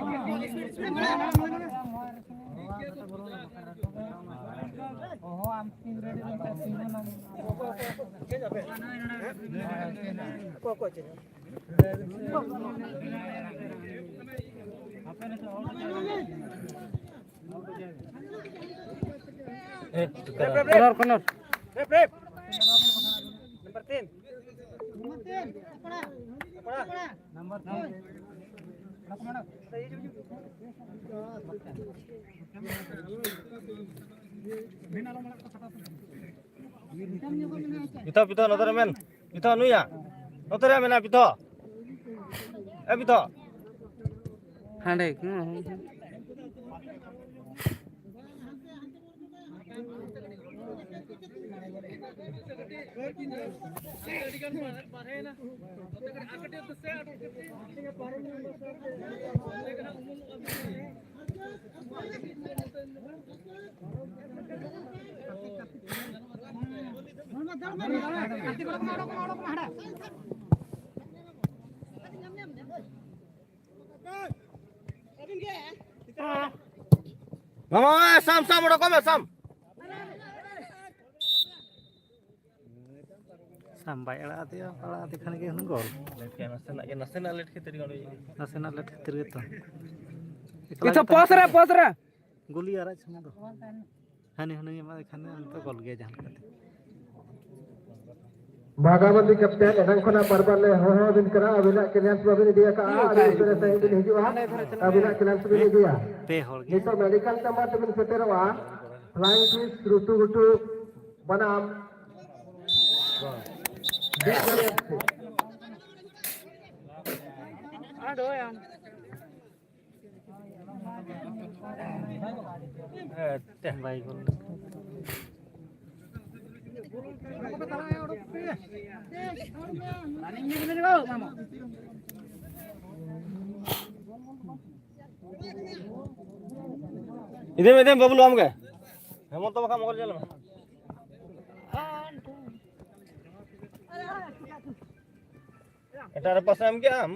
ᱠᱚᱨᱱᱚᱨ, ᱠᱚᱨᱱᱚᱨ᱾ ᱯᱤᱛᱷᱚ, ᱯᱤᱛᱷᱚ, ᱱᱚᱛᱮ ᱨᱮ ᱢᱮᱱ᱾ ᱯᱤᱛᱷᱚ, ᱱᱩᱭᱟ᱾ ᱱᱚᱛᱮ ᱨᱮ ᱢᱮᱱᱟ, ᱯᱤᱛᱷᱚ᱾ ᱮ, ᱯᱤᱛᱷᱚ᱾ ᱦᱟᱸᱰᱮ᱾ ᱢᱟᱢᱟ, ᱥᱟᱢ, ᱥᱟᱢ, ᱚᱰᱚᱠᱚᱜ ᱢᱮ, ᱥᱟᱢ᱾ ᱥᱟᱢ ᱵᱟᱭ ᱟᱲᱟᱜ ᱟᱫᱮᱭᱟ, ᱟᱲᱟᱜ ᱟᱫᱮ ᱠᱷᱟᱱ ᱜᱮ ᱦᱩᱱᱟᱹᱝ ᱜᱳᱞ᱾ ᱞᱮᱴ ᱜᱮ, ᱱᱟᱥᱮᱱᱟᱜ ᱜᱮ, ᱱᱟᱥᱮᱱᱟᱜ ᱞᱮᱴ ᱠᱷᱟᱹᱛᱤᱨ ᱜᱮ ᱚᱸᱰᱮ ᱤᱭᱟᱹ᱾ ᱱᱟᱥᱮᱱᱟᱜ ᱞᱮᱴ ᱠᱷᱟᱹᱛᱤᱨ ᱜᱮᱛᱚ᱾ ᱯᱤᱛᱷᱚ, ᱯᱚᱥ ᱨᱮ, ᱯᱚᱥ ᱨᱮ᱾ ᱜᱩᱞᱤ ᱟᱨᱟᱜ ᱪᱷᱟᱢᱟ ᱫᱚ᱾ ᱦᱟᱹᱱᱤ ᱦᱩᱱᱟᱹᱝ ᱮᱢᱟᱭ ᱠᱷᱟᱱ ᱫᱚ ᱚᱱᱛᱮ ᱜᱳᱞ ᱜᱮᱭᱟ ᱡᱟᱦᱟᱸ ᱞᱮᱠᱟᱛᱮ᱾ ᱵᱷᱟᱜᱟᱵᱚᱛᱤ ᱠᱮᱯᱴᱮᱱ, ᱮᱱᱟᱝ ᱠᱷᱚᱱᱟᱜ ᱵᱟᱨ ᱵᱟᱨ ᱞᱮ ᱦᱚᱦᱚ ᱟᱹᱵᱤᱱ ᱠᱟᱱᱟ, ᱟᱹᱵᱤᱱᱟᱜ ᱠᱞᱤᱭᱟᱨᱮᱱᱥ ᱵᱟᱵᱤᱱ ᱤᱫᱤ ᱟᱠᱟᱫᱼᱟ, ᱟᱹᱰᱤ ᱩᱥᱟᱹᱨᱟ ᱥᱟᱺᱦᱤᱡ ᱵᱤᱱ ᱦᱤᱡᱩᱜᱼᱟ, ᱟᱹᱵᱤᱱᱟᱜ ᱠᱞᱤᱭᱟᱨᱮᱱᱥ ᱵᱤᱱ ᱤᱫᱤᱭᱟ᱾ ᱯᱮ ᱦᱚᱲ ᱜᱮ᱾ ᱱᱤᱛᱚᱜ ᱢᱮᱰᱤᱠᱮᱞ ᱪᱮᱢᱵᱟᱨ ᱛᱮᱵᱤᱱ ᱥᱮᱴᱮᱨᱚᱜᱼᱟ, ᱯᱷᱞᱟᱭᱤᱝ ᱯᱷᱤᱥ, ᱨᱩᱴᱩ ᱜᱩᱴᱩ, ᱵᱟᱱᱟᱢ᱾ ᱵᱟᱭ ᱜᱳᱞ᱾ ᱤᱫᱤᱢ, ᱤᱫᱤᱢ ᱵᱟᱹᱵᱞᱩ ᱟᱢ ᱜᱮ᱾ ᱦᱮᱢᱚᱱᱛᱚ ᱵᱟᱠᱷᱟᱱ ᱢᱚᱜᱚᱞ ᱧᱮᱞ ᱢᱮ᱾ ᱮᱴᱟᱜ ᱨᱮ ᱯᱟᱥᱮ ᱮᱢ ᱠᱮᱜᱼᱟ ᱟᱢ?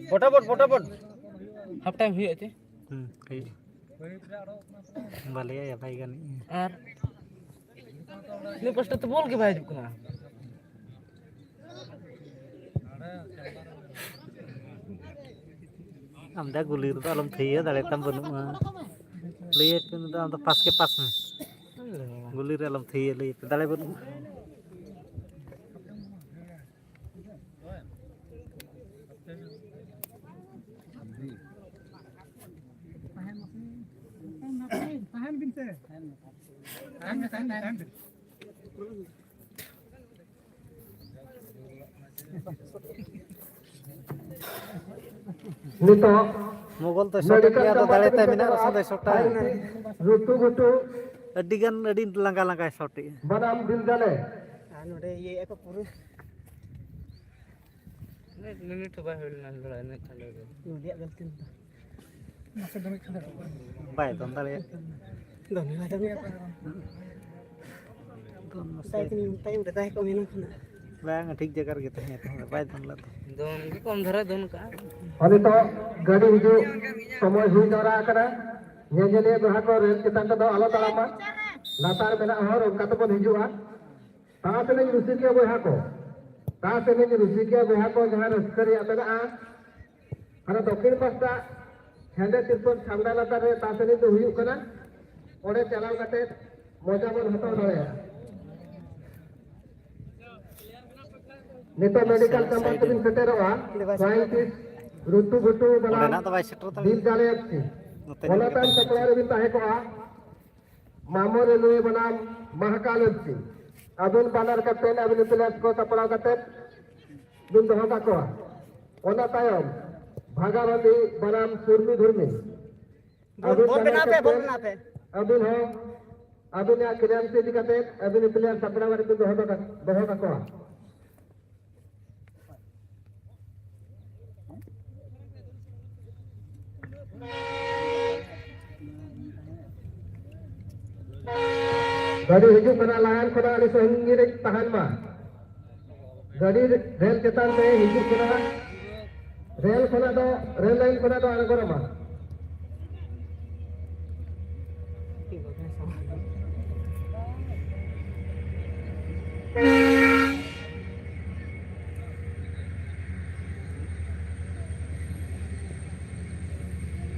ᱯᱚᱴᱟᱯᱚᱴ, ᱯᱚᱴᱟᱯᱚᱴ᱾ ᱦᱟᱯ ᱴᱟᱭᱤᱢ ᱦᱩᱭᱩᱜᱼᱟ ᱪᱮ? ᱦᱩᱸ, ᱦᱩᱭᱩᱜᱼᱟ᱾ ᱵᱟᱞᱮᱭᱟ, ᱵᱟᱭ ᱜᱟᱱᱚᱜᱼᱟ᱾ ᱟᱨ ᱱᱩᱭ ᱯᱟᱥᱴᱟ ᱛᱮ ᱵᱚᱞ ᱜᱮ ᱵᱟᱭ ᱦᱤᱡᱩᱜ ᱠᱟᱱᱟ᱾ ᱟᱢᱫᱟ ᱜᱩᱞᱤ ᱨᱮᱫᱚ ᱟᱞᱚᱢ ᱛᱷᱤᱭᱟᱹ, ᱫᱟᱲᱮ ᱛᱟᱢ ᱵᱟᱹᱱᱩᱜᱼᱟ᱾ ᱞᱟᱹᱭᱟᱭ ᱯᱮ, ᱩᱱᱤ ᱫᱚ ᱟᱢ ᱫᱚ ᱯᱟᱥ ᱜᱮ ᱯᱟᱥ ᱢᱮ᱾ ᱜᱩᱞᱤ ᱨᱮ ᱟᱞᱚᱢ ᱛᱷᱤᱭᱟᱹ, ᱞᱟᱹᱭᱟᱭ ᱯᱮ, ᱫᱟᱲᱮ ᱵᱟᱹᱱᱩᱜᱼᱟ᱾ ᱛᱟᱦᱮᱱ ᱵᱤᱱ ᱥᱮ᱾ ᱛᱟᱦᱮᱱ ᱵᱤᱱ, ᱛᱟᱦᱮᱱ ᱵᱤᱱ, ᱛᱟᱦᱮᱱ ᱵᱤᱱ᱾ ᱱᱤᱛᱚᱜ ᱢᱚᱜᱚᱞ ᱫᱚ ᱥᱚᱴᱮ ᱜᱮᱭᱟ, ᱟᱫᱚ ᱫᱟᱲᱮ ᱛᱟᱭ ᱢᱮᱱᱟᱜ ᱨᱮᱥᱮ ᱫᱚᱭ ᱥᱚᱴᱟ᱾ ᱨᱩᱴᱩ ᱜᱷᱩᱴᱩ᱾ ᱟᱹᱰᱤ ᱜᱟᱱ, ᱟᱹᱰᱤ ᱞᱟᱸᱜᱟ ᱞᱟᱸᱜᱟᱭ ᱥᱚᱴᱮᱜᱼᱟ᱾ ᱵᱟᱱᱟᱢ ᱫᱤᱞ ᱡᱟᱞᱮ᱾ ᱟᱨ ᱱᱚᱰᱮ ᱤᱭᱟᱹᱭᱮᱫᱼᱟ ᱠᱚ ᱯᱩᱨᱟᱹ᱾ ᱢᱤᱱᱤᱴ ᱦᱚᱸ ᱵᱟᱭ ᱦᱩᱭ ᱞᱮᱱᱟ ᱞᱟᱲᱟ ᱤᱱᱟᱹᱜ ᱠᱷᱟᱱ ᱫᱚ᱾ ᱱᱚᱰᱮᱭᱟᱜ ᱜᱟᱹᱞᱛᱤ ᱫᱚ᱾ ᱵᱟᱭ ᱫᱚᱱ ᱫᱟᱲᱮᱭᱟᱜ᱾ ᱫᱚᱱ ᱜᱮ ᱵᱟᱭ ᱫᱚᱱ ᱠᱟᱜᱼᱟ᱾ ᱫᱚᱱ ᱢᱟᱥᱮ᱾ ᱢᱮᱛᱟᱭ ᱠᱟᱹᱱᱟᱹᱧ, ᱢᱮᱛᱟᱭ ᱢᱮᱛᱟᱭ ᱠᱚ ᱢᱮᱱᱟ ᱠᱷᱟᱱ᱾ ᱵᱟᱝ, ᱴᱷᱤᱠ ᱡᱟᱭᱜᱟ ᱨᱮᱜᱮ ᱛᱟᱦᱮᱸ ᱠᱟᱱᱟ, ᱵᱟᱭ ᱫᱚᱱ ᱞᱮᱫ ᱫᱚ᱾ ᱫᱚᱱ ᱜᱮ ᱠᱚᱢ ᱫᱷᱟᱨᱟ ᱫᱚᱱ ᱠᱟᱜᱼᱟ᱾ ᱦᱚᱸ, ᱱᱤᱛᱚᱜ ᱜᱟᱹᱰᱤ ᱦᱤᱡᱩᱜ ᱥᱚᱢᱚᱭ ᱦᱩᱭ ᱡᱟᱣᱨᱟ ᱟᱠᱟᱱᱟ᱾ ᱧᱮᱧᱮᱞᱤᱭᱟᱹ ᱵᱚᱭᱦᱟ ᱠᱚ ᱨᱮᱞ ᱪᱮᱛᱟᱱ ᱨᱮᱫᱚ ᱟᱞᱚ ᱛᱟᱲᱟᱢᱟ᱾ ᱞᱟᱛᱟᱨ ᱢᱮᱱᱟᱜ ᱦᱚᱨ, ᱚᱱᱠᱟ ᱛᱮᱵᱚᱱ ᱦᱤᱡᱩᱜᱼᱟ᱾ ᱛᱟᱥ ᱮᱱᱮᱡ ᱨᱩᱥᱤᱠᱤᱭᱟᱹ ᱵᱚᱭᱦᱟ ᱠᱚ, ᱛᱟᱥ ᱮᱱᱮᱡ ᱨᱩᱥᱤᱠᱤᱭᱟᱹ ᱵᱚᱭᱦᱟ ᱠᱚ, ᱡᱟᱦᱟᱸ ᱨᱟᱹᱥᱠᱟᱹ ᱨᱮᱭᱟᱜ ᱢᱮᱱᱟᱜᱼᱟ, ᱦᱟᱱᱟ ᱫᱚᱠᱠᱷᱤᱱ ᱯᱟᱥᱴᱟ ᱦᱮᱸᱫᱮ ᱛᱤᱨᱯᱚᱞ ᱪᱷᱟᱢᱰᱟ ᱞᱟᱛᱟᱨ ᱨᱮ ᱛᱟᱥ ᱮᱱᱮᱡ ᱫᱚ ᱦᱩᱭᱩᱜ ᱠᱟᱱᱟ᱾ ᱚᱸᱰᱮ ᱪᱟᱞᱟᱣ ᱠᱟᱛᱮ ᱢᱚᱡᱟ ᱵᱚᱱ ᱦᱟᱛᱟᱣ ᱫᱟᱲᱮᱭᱟᱜᱼᱟ᱾ ᱱᱤᱛᱚᱜ ᱢᱮᱰᱤᱠᱮᱞ ᱪᱮᱢᱵᱟᱨ ᱛᱮᱵᱤᱱ ᱥᱮᱴᱮᱨᱚᱜᱼᱟ᱾ ᱥᱟᱭᱮᱱᱴᱤᱥᱴ ᱨᱩᱛᱩ ᱜᱷᱩᱴᱩ ᱵᱟᱞᱟ ᱚᱸᱰᱮᱱᱟᱜ ᱫᱚ ᱵᱟᱭ ᱥᱮᱴᱮᱨ ᱛᱟᱞᱮᱭᱟ᱾ ᱫᱤᱞ ᱡᱟᱞᱮ ᱮᱯᱥᱤ᱾ ᱱᱚᱛᱮ ᱚᱱᱟ ᱧᱚᱜ ᱛᱟᱭᱚᱢ ᱜᱮ ᱥᱟᱯᱲᱟᱣ ᱨᱮᱵᱤᱱ ᱛᱟᱦᱮᱸ ᱠᱚᱜᱼᱟ᱾ ᱢᱟᱢᱚ ᱨᱮᱞᱣᱮ ᱵᱚᱱᱟᱢ ᱢᱟᱦᱟᱠᱟᱞ ᱮᱯᱥᱤ᱾ ᱟᱹᱵᱤᱱ ᱵᱟᱱᱟᱨ ᱠᱮᱯᱴᱮᱱ, ᱟᱹᱵᱤᱱ ᱯᱞᱮᱭᱟᱨ ᱠᱚ ᱥᱟᱯᱲᱟᱣ ᱠᱟᱛᱮ ᱵᱤᱱ ᱫᱚᱦᱚ ᱠᱟᱠᱚᱣᱟ᱾ ᱚᱱᱟ ᱛᱟᱭᱚᱢ ᱵᱷᱟᱜᱟᱵᱟᱸᱫᱤ ᱵᱚᱱᱟᱢ ᱥᱩᱨᱢᱤ ᱫᱷᱩᱨᱢᱤ᱾ ᱵᱚᱞ, ᱟᱹᱵᱤᱱ ᱵᱚᱞ ᱵᱟᱱᱟᱨ ᱵᱮᱱᱟᱣ ᱯᱮ, ᱵᱚᱞ ᱠᱮᱯᱴᱮᱱ, ᱵᱮᱱᱟᱣ ᱯᱮ᱾ ᱟᱹᱵᱤᱱ ᱦᱚᱸ ᱟᱹᱵᱤᱱᱟᱜ ᱠᱞᱤᱭᱟᱨᱮᱱᱥ ᱤᱫᱤ ᱠᱟᱛᱮ ᱟᱹᱵᱤᱱ ᱯᱞᱮᱭᱟᱨ ᱥᱟᱯᱲᱟᱣ ᱠᱟᱛᱮ ᱵᱤᱱ ᱫᱚᱦᱚ ᱠᱟ-, ᱫᱚᱦᱚ ᱠᱟᱠᱚᱣᱟ᱾ ᱜᱟᱹᱰᱤ ᱦᱤᱡᱩᱜ ᱠᱟᱱᱟ, ᱞᱟᱭᱤᱱ ᱠᱷᱚᱱᱟᱜ ᱟᱹᱰᱤ ᱥᱟᱺᱜᱤᱧ ᱨᱮ ᱛᱟᱦᱮᱱ ᱢᱟ᱾ ᱜᱟᱹᱰᱤ ᱨᱮᱞ ᱪᱮᱛᱟᱱ ᱨᱮ ᱦᱤᱡᱩᱜ ᱠᱟᱱᱟ᱾ ᱨᱮᱞ ᱠᱷᱚᱱᱟᱜ ᱫᱚ, ᱨᱮᱞ ᱞᱟᱭᱤᱱ ᱠᱷᱚᱱᱟᱜ ᱫᱚ ᱟᱬᱜᱚᱱ ᱢᱟ᱾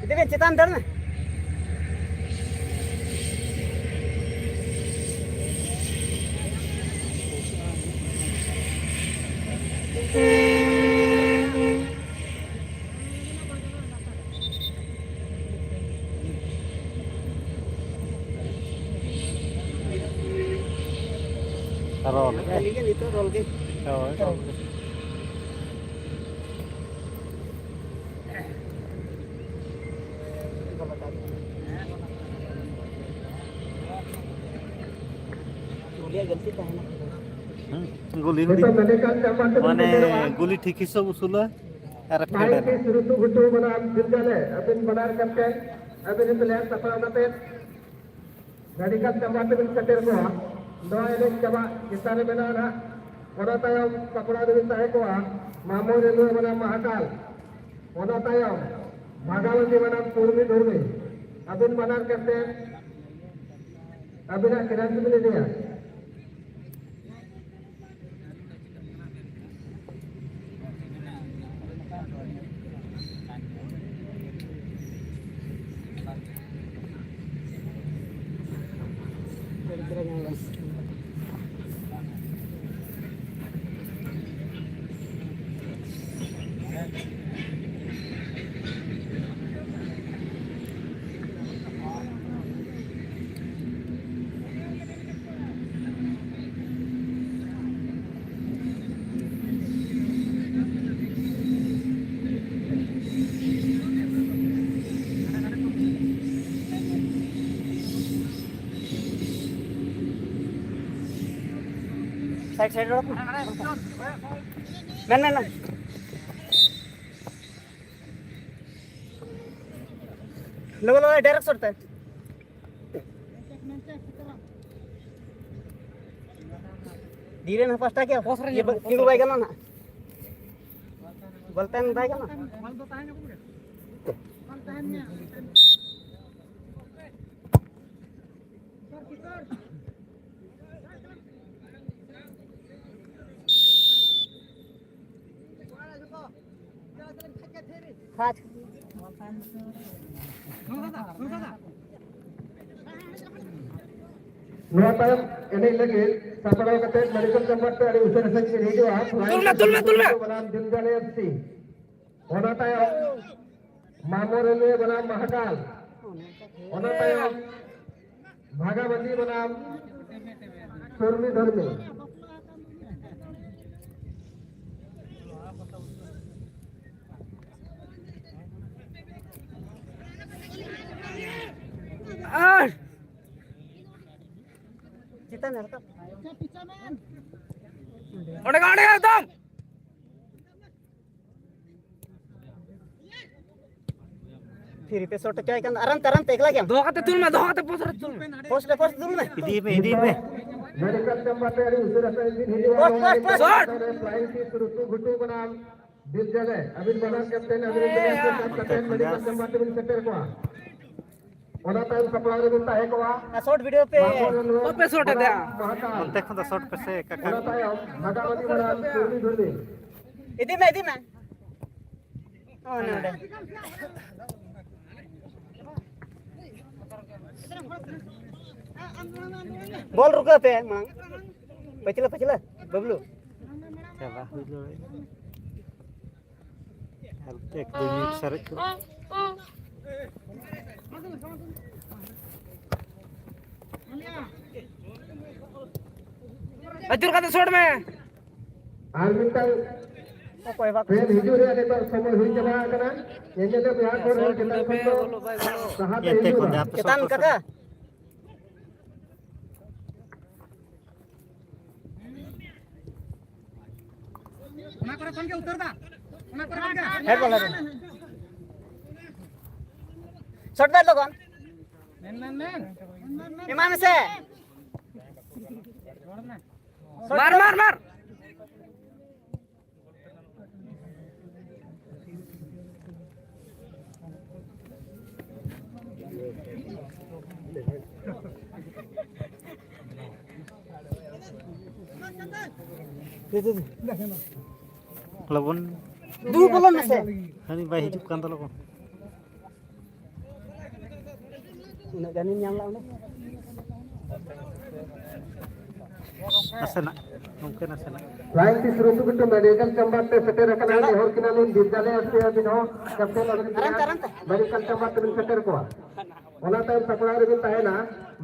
ᱤᱫᱤ ᱵᱮᱱ, ᱪᱮᱛᱟᱱ ᱫᱟᱹᱲ ᱢᱮ᱾ ᱨᱚᱞ ᱜᱮ᱾ ᱠᱷᱟᱹᱞᱤ ᱜᱮ ᱱᱤᱛᱚᱜ ᱨᱚᱞ ᱜᱮ᱾ ᱦᱳᱭ, ᱨᱚᱞ ᱜᱮ᱾ ᱩᱱᱤᱭᱟᱜ ᱜᱟᱹᱞᱛᱤ ᱛᱟᱦᱮᱱᱟ᱾ ᱦᱩᱸ, ᱜᱩᱞᱤ ᱦᱩᱰᱤᱧ᱾ ᱱᱤᱛᱚᱜ medical camp ᱢᱟᱱᱮ ᱥᱮᱴᱮᱨᱚᱜᱼᱟ᱾ ᱜᱩᱞᱤ ᱴᱷᱤᱠ ᱦᱤᱥᱟᱹᱵ ᱩᱥᱩᱞᱟ᱾ ᱟᱨ ᱯᱷᱮᱰ ᱮᱱᱟ᱾ ᱵᱟᱭᱤᱥ ᱨᱩᱛᱩ ᱜᱷᱩᱴᱩ ᱵᱟᱱᱟᱨ ᱫᱤᱞ ᱡᱟᱞᱮ, ᱟᱹᱵᱤᱱ ᱵᱟᱱᱟᱨ ᱠᱟᱛᱮ, ᱟᱹᱵᱤᱱ ᱦᱚᱸ ᱞᱮ ᱥᱟᱯᱲᱟᱣ ᱠᱟᱛᱮ, medical ᱪᱟᱵᱟ ᱛᱮᱵᱤᱱ ᱥᱮᱴᱮᱨ ᱠᱚᱣᱟ᱾ ᱱᱚᱣᱟ ᱮᱱᱮᱡ ᱪᱟᱵᱟ ᱪᱮᱛᱟᱱ ᱨᱮ ᱢᱮᱱᱟᱜᱼᱟ ᱱᱟᱦᱟᱜ᱾ ᱚᱱᱟ ᱛᱟᱭᱚᱢ ᱥᱟᱯᱲᱟᱣ ᱨᱮᱵᱤᱱ ᱛᱟᱦᱮᱸ ᱠᱚᱜᱼᱟ ᱢᱟᱢᱚ ᱨᱮᱱᱩ ᱢᱟᱱᱟᱢ ᱢᱟᱦᱟᱠᱟᱞ᱾ ᱚᱱᱟ ᱛᱟᱭᱚᱢ ᱵᱷᱟᱜᱟᱣᱛᱤ ᱢᱟᱱᱟᱢ ᱠᱩᱲᱢᱤ ᱫᱷᱩᱨᱢᱤ᱾ ᱟᱹᱵᱤᱱ ᱵᱟᱱᱟᱨ ᱠᱟᱛᱮ ᱟᱹᱵᱤᱱᱟᱜ ᱠᱮᱨᱟᱥ ᱵᱤᱱ ᱤᱫᱤᱭᱟ᱾ ᱥᱟᱭᱤᱰ, ᱥᱟᱭᱤᱰ ᱨᱚᱲ ᱢᱮ᱾ ᱢᱮᱱ, ᱢᱮᱱ, ᱢᱮᱱ᱾ ᱞᱚᱜᱚ, ᱞᱚᱜᱚ, ᱰᱟᱭᱨᱮᱠᱴ ᱥᱚᱴ ᱛᱮ᱾ ᱫᱷᱤᱨᱮ ᱱᱟ ᱯᱟᱥᱴᱟ ᱜᱮ᱾ ᱯᱚᱥ ᱨᱮ ᱤᱭᱟᱹ ᱧᱮᱞ ᱢᱮ, ᱯᱚᱥ ᱛᱤᱸᱜᱩ ᱨᱮ᱾ ᱵᱟᱭ ᱜᱟᱱᱚᱜᱼᱟ ᱱᱟᱜ᱾ ᱵᱚᱞ ᱛᱟᱦᱮᱱ ᱵᱟᱭ ᱜᱟᱱᱚᱜᱼᱟ᱾ ᱠᱷᱟᱪ᱾ ᱱᱚᱣᱟ ᱛᱟᱭᱚᱢ ᱮᱱᱮᱡ ᱞᱟᱹᱜᱤᱫ ᱥᱟᱯᱲᱟᱣ ᱠᱟᱛᱮ ᱢᱮᱰᱤᱠᱮᱞ ᱪᱮᱢᱵᱟᱨ ᱛᱮ ᱟᱹᱰᱤ ᱩᱥᱟᱹᱨᱟ ᱥᱟᱺᱦᱤᱡ ᱠᱤᱱ ᱦᱤᱡᱩᱜᱼᱟ᱾ ᱛᱩᱞ ᱢᱮ, ᱛᱩᱞ ᱢᱮ, ᱛᱩᱞ ᱢᱮ᱾ ᱵᱟᱱᱟᱢ ᱫᱤᱞ ᱫᱟᱲᱮ ᱮᱯᱷ ᱥᱤ᱾ ᱚᱱᱟ ᱛᱟᱭᱚᱢ ᱢᱟᱢᱚ ᱨᱮᱞᱣᱮ ᱵᱟᱱᱟᱢ ᱢᱟᱦᱟᱠᱟᱞ᱾ ᱚᱱᱟ ᱛᱟᱭᱚᱢ ᱵᱷᱟᱜᱟᱵᱟᱹᱫᱤ ᱵᱟᱱᱟᱢ ᱥᱩᱨᱢᱤ ᱫᱷᱚᱨᱢᱤ᱾ ᱟᱨ ᱪᱮᱛᱟᱱ ᱨᱮ ᱨᱟᱠᱟᱵ᱾ ᱚᱸᱰᱮ ᱜᱮ, ᱚᱸᱰᱮ ᱜᱮ ᱮᱠᱫᱚᱢ᱾ ᱯᱷᱤᱨᱤ ᱯᱮ ᱥᱚᱴ ᱦᱚᱪᱚᱭ ᱠᱟᱱ ᱫᱚ᱾ ᱟᱨᱟᱢ ᱛᱮ, ᱟᱨᱟᱢ ᱛᱮ, ᱮᱠᱞᱟ ᱜᱮᱭᱟᱢ᱾ ᱫᱚᱦᱚ ᱠᱟᱛᱮ ᱛᱩᱞ ᱢᱮ, ᱫᱚᱦᱚ ᱠᱟᱛᱮ ᱯᱳᱥᱴ ᱨᱮ ᱛᱩᱞ ᱢᱮ᱾ ᱯᱳᱥᱴ ᱨᱮ, ᱯᱳᱥᱴ ᱛᱩᱞ ᱢᱮ᱾ ᱤᱫᱤ ᱢᱮ, ᱤᱫᱤ ᱢᱮ᱾ ᱢᱮᱰᱤᱠᱮᱞ ᱪᱮᱢᱵᱟᱨ ᱛᱮ ᱟᱹᱰᱤ ᱩᱥᱟᱹᱨᱟ ᱥᱟᱺᱦᱤᱡ ᱵᱤᱱ ᱦᱤᱡᱩᱜᱼᱟ᱾ Post, post, post. Shot. Flying ᱥᱤᱴ ᱨᱩᱛᱩ ᱜᱷᱩᱴᱩ ᱵᱟᱱᱟᱢ ᱵᱤᱨᱫᱟᱹᱜᱟᱲ᱾ ᱟᱹᱵᱤᱱ ᱵᱟᱱᱟᱨ ᱠᱮᱯᱴᱮᱱ, ᱟᱹᱵᱤᱱ ᱵᱟᱱᱟᱨ ᱠᱮᱯᱴᱮᱱ ᱢᱮᱰᱤᱠᱮᱞ ᱪᱮᱢᱵᱟᱨ ᱛᱮᱵᱤᱱ ᱥᱮᱴᱮᱨ ᱠᱚᱣᱟ᱾ ᱚᱱᱟ ᱛᱟᱭᱚᱢ ᱥᱟᱯᱲᱟᱣ ᱨᱮᱵᱤᱱ ᱛᱟᱦᱮᱸ ᱠᱚᱜᱼᱟ᱾ ᱟᱨ ᱥᱚᱴ ᱵᱷᱤᱰᱤᱭᱳ ᱯᱮ᱾ ᱵᱟᱠᱚ ᱨᱮᱱ ᱵᱟᱯᱮ ᱥᱚᱴ ᱮᱫᱟ᱾ ᱢᱟᱦᱟᱠᱟᱞ᱾ ᱚᱱᱛᱮ ᱠᱷᱚᱱ ᱫᱚ ᱥᱚᱴ ᱯᱮᱥᱮ, ᱠᱟᱠᱟ᱾ ᱚᱱᱟ ᱛᱟᱭᱚᱢ ᱵᱷᱟᱜᱟᱵᱟᱹᱫᱤ ᱢᱟᱨᱟᱝ ᱥᱩᱨᱢᱤ ᱫᱷᱩᱨᱢᱤ᱾ ᱤᱫᱤ ᱢᱮ, ᱤᱫᱤ ᱢᱮ᱾ ᱚ, ᱱᱚᱰᱮ᱾ ᱵᱚᱞ ᱨᱩᱠᱟᱹ ᱯᱮ ᱢᱟᱲᱟᱝ᱾ ᱯᱟᱹᱪᱷᱞᱟᱹ, ᱯᱟᱹᱪᱷᱞᱟᱹ, ᱵᱟᱹᱵᱞᱩ᱾ ᱪᱟᱵᱟ ᱦᱩᱭ ᱞᱮᱱ᱾ ᱟᱨ ᱮᱠ ᱫᱩᱭ ᱢᱤᱱᱤᱴ ᱥᱟᱨᱮᱡ ᱠᱚ᱾ ᱟᱹᱪᱩᱨ ᱠᱟᱛᱮ ᱥᱚᱴ ᱢᱮ᱾ ᱟᱨ ᱢᱤᱫᱴᱟᱝ ᱚᱠᱚᱭ ᱵᱟᱠᱚ ᱴᱨᱮᱱ ᱦᱤᱡᱩᱜ ᱨᱮᱭᱟᱜ ᱱᱤᱛᱚᱜ ᱥᱚᱢᱚᱭ ᱦᱩᱭ ᱪᱟᱵᱟ ᱟᱠᱟᱱᱟ᱾ ᱧᱮᱧᱮᱞ ᱨᱮ ᱵᱤᱦᱟᱨ ᱠᱚᱨᱮ ᱥᱚᱴ ᱪᱮᱛᱟᱱ ᱠᱷᱚᱱ ᱫᱚ ᱯᱮ, ᱵᱚᱞᱚ ᱵᱟᱭ ᱵᱚᱞᱚ᱾ ᱥᱟᱦᱟ ᱛᱮ ᱮᱱᱛᱮ ᱦᱤᱡᱩᱜᱼᱟ᱾ ᱠᱷᱚᱱ ᱫᱚ ᱦᱟᱯᱮ ᱪᱮᱛᱟᱱ ᱥᱚᱴ ᱠᱟᱠᱟ᱾ ᱚᱱᱟ ᱠᱚᱨᱮ ᱠᱷᱚᱱ ᱜᱮ ᱩᱛᱟᱹᱨ ᱫᱟ᱾ ᱚᱱᱟ ᱠᱚᱨᱮ ᱠᱷᱚᱱ ᱜᱮ᱾ ᱦᱮᱸ, ᱵᱚᱞᱚ ᱫᱚ᱾ ᱥᱚᱴ ᱫᱟ ᱞᱚᱜᱚᱱ᱾ ᱢᱮᱱ, ᱢᱮᱱ, ᱢᱮᱱ᱾ ᱮᱢᱟᱭ ᱢᱮᱥᱮ᱾ ᱨᱚᱲ ᱢᱮ᱾ ᱢᱟᱨ, ᱢᱟᱨ, ᱢᱟᱨ᱾ ᱞᱚᱜᱚᱱ᱾ ᱫᱩ ᱵᱚᱞᱚᱱ ᱢᱮᱥᱮ᱾ ᱦᱟᱹᱱᱤ ᱵᱟᱭ ᱦᱤᱡᱩᱜ ᱠᱟᱱ ᱫᱚ ᱞᱚᱜᱚᱱ᱾ ᱩᱱᱟᱹᱜ ᱜᱟᱱᱤᱧ ᱧᱟᱢ ᱞᱮᱫ ᱚᱸᱰᱮ᱾ ᱱᱟᱥᱮᱱᱟᱜ, ᱜᱚᱢᱠᱮ, ᱱᱟᱥᱮᱱᱟᱜ᱾ ᱞᱟᱭᱤᱱ ᱛᱤᱥ ᱨᱩᱛᱩ ᱵᱤᱴᱩ ᱢᱮᱰᱤᱠᱮᱞ ᱪᱮᱢᱵᱟᱨ ᱛᱮ ᱥᱮᱴᱮᱨ ᱟᱠᱟᱱᱟ᱾ ᱱᱮᱦᱚᱨ ᱠᱤᱱᱟᱞᱤᱧ ᱵᱤᱨᱫᱟᱞᱮ ᱟᱨ ᱥᱮ ᱟᱹᱵᱤᱱ ᱦᱚᱸ ᱠᱮᱯᱴᱮᱱ ᱟᱹᱵᱤᱱ ᱢᱮᱰᱤᱠᱮᱞ ᱪᱮᱢᱵᱟᱨ ᱛᱮᱵᱤᱱ ᱥᱮᱴᱮᱨ ᱠᱚᱣᱟ᱾ ᱚᱱᱟ ᱛᱟᱭᱚᱢ ᱥᱟᱯᱲᱟᱣ ᱨᱮᱵᱤᱱ ᱛᱟᱦᱮᱱᱟ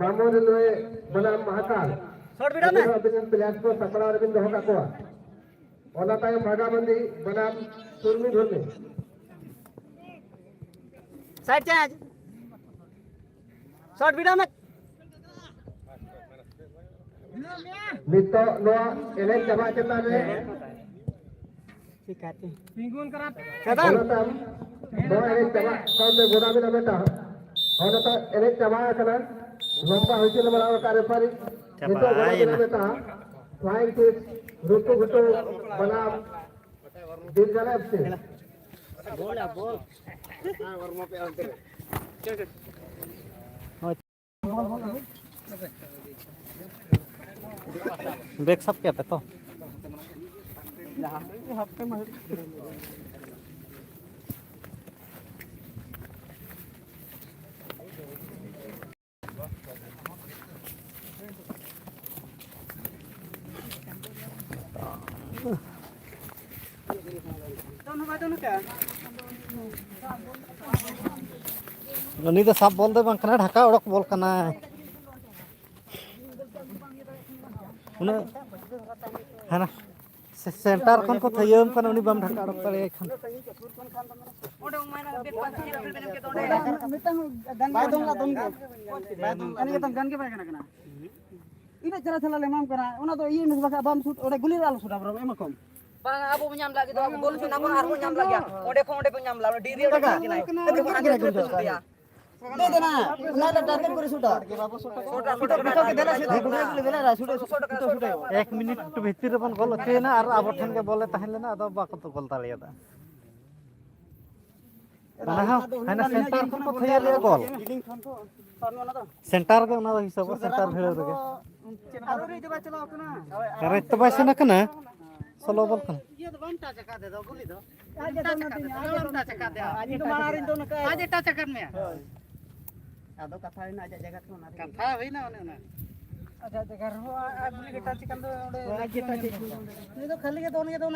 ᱢᱟᱢᱚ ᱨᱮᱞᱣᱮ ᱵᱚᱱᱟᱢ ᱢᱟᱦᱟᱠᱟᱞ᱾ ᱥᱚᱴ ᱵᱷᱤᱲᱟᱹᱣ ᱢᱮ᱾ ᱟᱹᱵᱤᱱ ᱦᱚᱸ ᱟᱹᱵᱤᱱ ᱨᱮᱱ ᱯᱞᱮᱭᱟᱨ ᱠᱚ ᱥᱟᱯᱲᱟᱣ ᱨᱮᱵᱤᱱ ᱫᱚᱦᱚ ᱠᱟᱠᱚᱣᱟ᱾ ᱚᱱᱟ ᱛᱟᱭᱚᱢ ᱵᱷᱟᱜᱟᱵᱟᱱᱫᱤ ᱵᱚᱱᱟᱢ ᱥᱩᱨᱢᱤ ᱫᱷᱩᱨᱢᱤ᱾ Side change. ᱥᱚᱴ ᱵᱷᱤᱲᱟᱹᱣ ᱢᱮ᱾ ᱱᱤᱛᱚᱜ ᱱᱚᱣᱟ ᱮᱱᱮᱡ ᱪᱟᱵᱟ ᱪᱮᱛᱟᱱ ᱨᱮ ᱪᱤᱠᱟᱹᱛᱮ? ᱛᱤᱸᱜᱩᱱ ᱠᱟᱱᱟ᱾ ᱚᱱᱟ ᱛᱟᱭᱚᱢ ᱱᱚᱣᱟ ᱮᱱᱮᱡ ᱪᱟᱵᱟ ᱥᱟᱶᱛᱮ ᱜᱚᱰᱟ ᱢᱮᱱᱟᱜ ᱢᱤᱫᱴᱟᱝ᱾ ᱚᱱᱟ ᱛᱟᱭᱚᱢ ᱮᱱᱮᱡ ᱪᱟᱵᱟ ᱟᱠᱟᱱᱟ᱾ ᱞᱚᱢᱵᱟ ᱦᱩᱭᱪᱤᱞ ᱵᱟᱲᱟ ᱟᱠᱟᱫ ᱨᱮᱯᱷᱟᱨᱤ᱾ ᱱᱤᱛᱚᱜ ᱜᱚᱰᱟ ᱪᱟᱵᱟᱭᱮᱱᱟ᱾ ᱢᱮᱱᱟᱜ ᱢᱤᱫᱴᱟᱝ᱾ ᱯᱷᱞᱟᱭᱤᱝ ᱠᱤᱠ, ᱨᱩᱠᱩ ᱜᱷᱩᱴᱩ, ᱵᱟᱱᱟᱢ, ᱫᱤᱞ ᱡᱟᱞᱮ ᱮᱯᱷ ᱥᱤ᱾ ᱵᱮᱜᱽ ᱥᱟᱵ ᱠᱮᱫ ᱯᱮ ᱛᱚ? ᱩᱱᱤ ᱫᱚ ᱥᱟᱵ ᱵᱚᱞ ᱫᱚ ᱵᱟᱝ ᱠᱟᱱᱟ, ᱰᱷᱟᱠᱟ ᱚᱰᱚᱠ ᱵᱚᱞ ᱠᱟᱱᱟ᱾ ᱩᱱᱟᱹᱜ ᱦᱟᱱᱟ ᱥᱮ-, ᱥᱮᱱᱴᱟᱨ ᱠᱷᱚᱱ ᱠᱚ ᱛᱷᱟᱹᱭᱟᱹᱣᱟᱢ ᱠᱟᱱᱟ, ᱩᱱᱤ ᱵᱟᱢ ᱰᱷᱟᱠᱟ ᱚᱰᱚᱠ ᱫᱟᱲᱮᱭᱟᱭ ᱠᱷᱟᱱ᱾ ᱚᱸᱰᱮ ᱢᱤᱫᱴᱟᱝ ᱜᱟᱱ ᱜᱮ ᱵᱟᱭ ᱫᱚᱱ ᱞᱮᱫᱟ, ᱫᱚᱱ ᱜᱮ᱾ ᱵᱟᱭ ᱫᱚᱱ ᱞᱮᱫᱟ᱾ ᱤᱱᱟᱹᱜ ᱪᱮᱦᱨᱟ ᱪᱮᱦᱨᱟ ᱞᱮ ᱮᱢᱟᱢ ᱠᱟᱱᱟ, ᱚᱱᱟ ᱫᱚ ᱤᱭᱟᱹ ᱢᱮ ᱵᱟᱠᱷᱟᱡ ᱵᱟᱢ ᱥᱩᱴ, ᱚᱸᱰᱮ ᱜᱩᱞᱤ ᱨᱮ ᱟᱞᱚ ᱥᱩᱴᱟ, ᱵᱚᱨᱚᱝ ᱮᱢᱟ ᱠᱚᱢ᱾ ᱵᱟᱝ, ᱟᱵᱚ ᱵᱚᱱ ᱧᱟᱢ ᱞᱟᱜ ᱜᱮ ᱫᱚ, ᱟᱵᱚ ᱜᱳᱞ ᱥᱩᱴ ᱟᱵᱚ ᱟᱨᱵᱚᱱ ᱧᱟᱢ ᱞᱟᱜ ᱜᱮᱭᱟ᱾ ᱚᱸᱰᱮ ᱠᱷᱚᱱ ᱚᱸᱰᱮ ᱵᱚᱱ ᱧᱟᱢ ᱞᱟᱜ, ᱚᱸᱰᱮ ᱰᱤ ᱨᱮ ᱚᱸᱰᱮ ᱠᱷᱚᱱ ᱟᱜᱮ ᱨᱮ ᱥᱩᱴ ᱜᱮᱭᱟ᱾ ᱫᱮ ᱫᱮ ᱱᱟ, ᱚᱱᱟ ᱫᱚ ᱴᱟᱨᱜᱮᱴ ᱠᱚᱨᱮ ᱥᱩᱴᱟ᱾ ᱥᱩᱴᱟ, ᱥᱩᱴᱟ, ᱥᱩᱴᱟ, ᱥᱩᱴᱟ, ᱥᱩᱴᱟ᱾ ᱮᱠ ᱢᱤᱱᱤᱴ ᱵᱷᱤᱛᱤᱨ ᱨᱮᱵᱚᱱ ᱜᱳᱞ ᱦᱚᱪᱚᱭᱮᱱᱟ ᱟᱨ ᱟᱵᱚ ᱴᱷᱮᱱ ᱜᱮ ᱵᱚᱞ ᱮ ᱛᱟᱦᱮᱸ ᱞᱮᱱᱟ, ᱟᱫᱚ ᱵᱟᱠᱚ ᱜᱳᱞ ᱫᱟᱲᱮᱭᱟᱫᱟ᱾ ᱚᱱᱟ ᱦᱚᱸ ᱦᱟᱱᱟ ᱥᱮᱱᱴᱟᱨ ᱠᱷᱚᱱ ᱠᱚ ᱛᱷᱟᱹᱭᱟᱹ ᱞᱮᱜᱼᱟ ᱜᱳᱞ᱾ ᱥᱮᱱᱴᱟᱨ ᱜᱮ ᱚᱱᱟ ᱫᱚ ᱦᱤᱥᱟᱹᱵᱚᱜ, ᱥᱮᱱᱴᱟᱨ ᱵᱷᱤᱲᱟᱹᱣ ᱨᱮᱜᱮ᱾ ᱟᱨ ᱩᱱᱤ ᱫᱚ ᱵᱟᱭ ᱪᱟᱞᱟᱣ ᱠᱟᱱᱟ᱾ ᱠᱟᱨᱮᱡ ᱛᱚ ᱵᱟᱭ ᱥᱮᱱ ᱟᱠᱟᱱᱟ᱾ ᱥᱳᱞᱳ ᱵᱚᱞ ᱠᱟᱱᱟ᱾ ᱤᱭᱟᱹ ᱫᱚ ᱵᱟᱢ ᱴᱟᱪ ᱟᱠᱟᱫ ᱫᱮ ᱫᱚ, ᱜᱩᱞᱤ ᱫᱚ᱾ ᱟᱡ ᱮ ᱴᱟᱪ ᱫᱚᱱ ᱟᱠᱟᱫ ᱟᱹᱛᱤᱧᱟ, ᱫᱮ, ᱟᱡ ᱮ ᱵᱟᱢ ᱫᱚᱱ ᱴᱟᱪ ᱟᱠᱟᱫ ᱫᱮ᱾ ᱟᱠᱟᱫᱟ᱾ ᱤᱧ ᱫᱚ ᱢᱟᱲᱟᱝ ᱨᱤᱧ ᱫᱚᱱ ᱟᱠᱟᱫᱟ᱾ ᱟᱡ ᱮ ᱴᱟᱪ ᱟᱠᱟᱫ ᱢᱮᱭᱟ᱾ ᱦᱳᱭ᱾ ᱟᱫᱚ ᱠᱟᱛᱷᱟ ᱦᱩᱭᱱᱟ, ᱟᱡᱟᱜ ᱡᱟᱭᱜᱟ ᱠᱷᱚᱱ ᱚᱱᱟ ᱨᱮ᱾ ᱠᱟᱛᱷᱟ ᱦᱩᱭᱱᱟ ᱚᱱᱮ ᱚᱱᱟ᱾ ᱟᱡᱟᱜ ᱡᱟᱭᱜᱟ ᱨᱮᱦᱚᱸ ᱟᱡ ᱜᱩᱞᱤ ᱜᱮ ᱴᱟᱪ ᱟᱠᱟᱱ ᱫᱚ ᱚᱸᱰᱮ᱾ ᱦᱳᱭ, ᱟᱡ ᱜᱮ ᱴᱟᱪ ᱟᱠᱟᱱ᱾ ᱱᱩᱭ ᱫᱚ ᱠᱷᱟᱹᱞᱤ ᱜᱮ ᱫᱚᱱ ᱜᱮ ᱫᱚᱱ᱾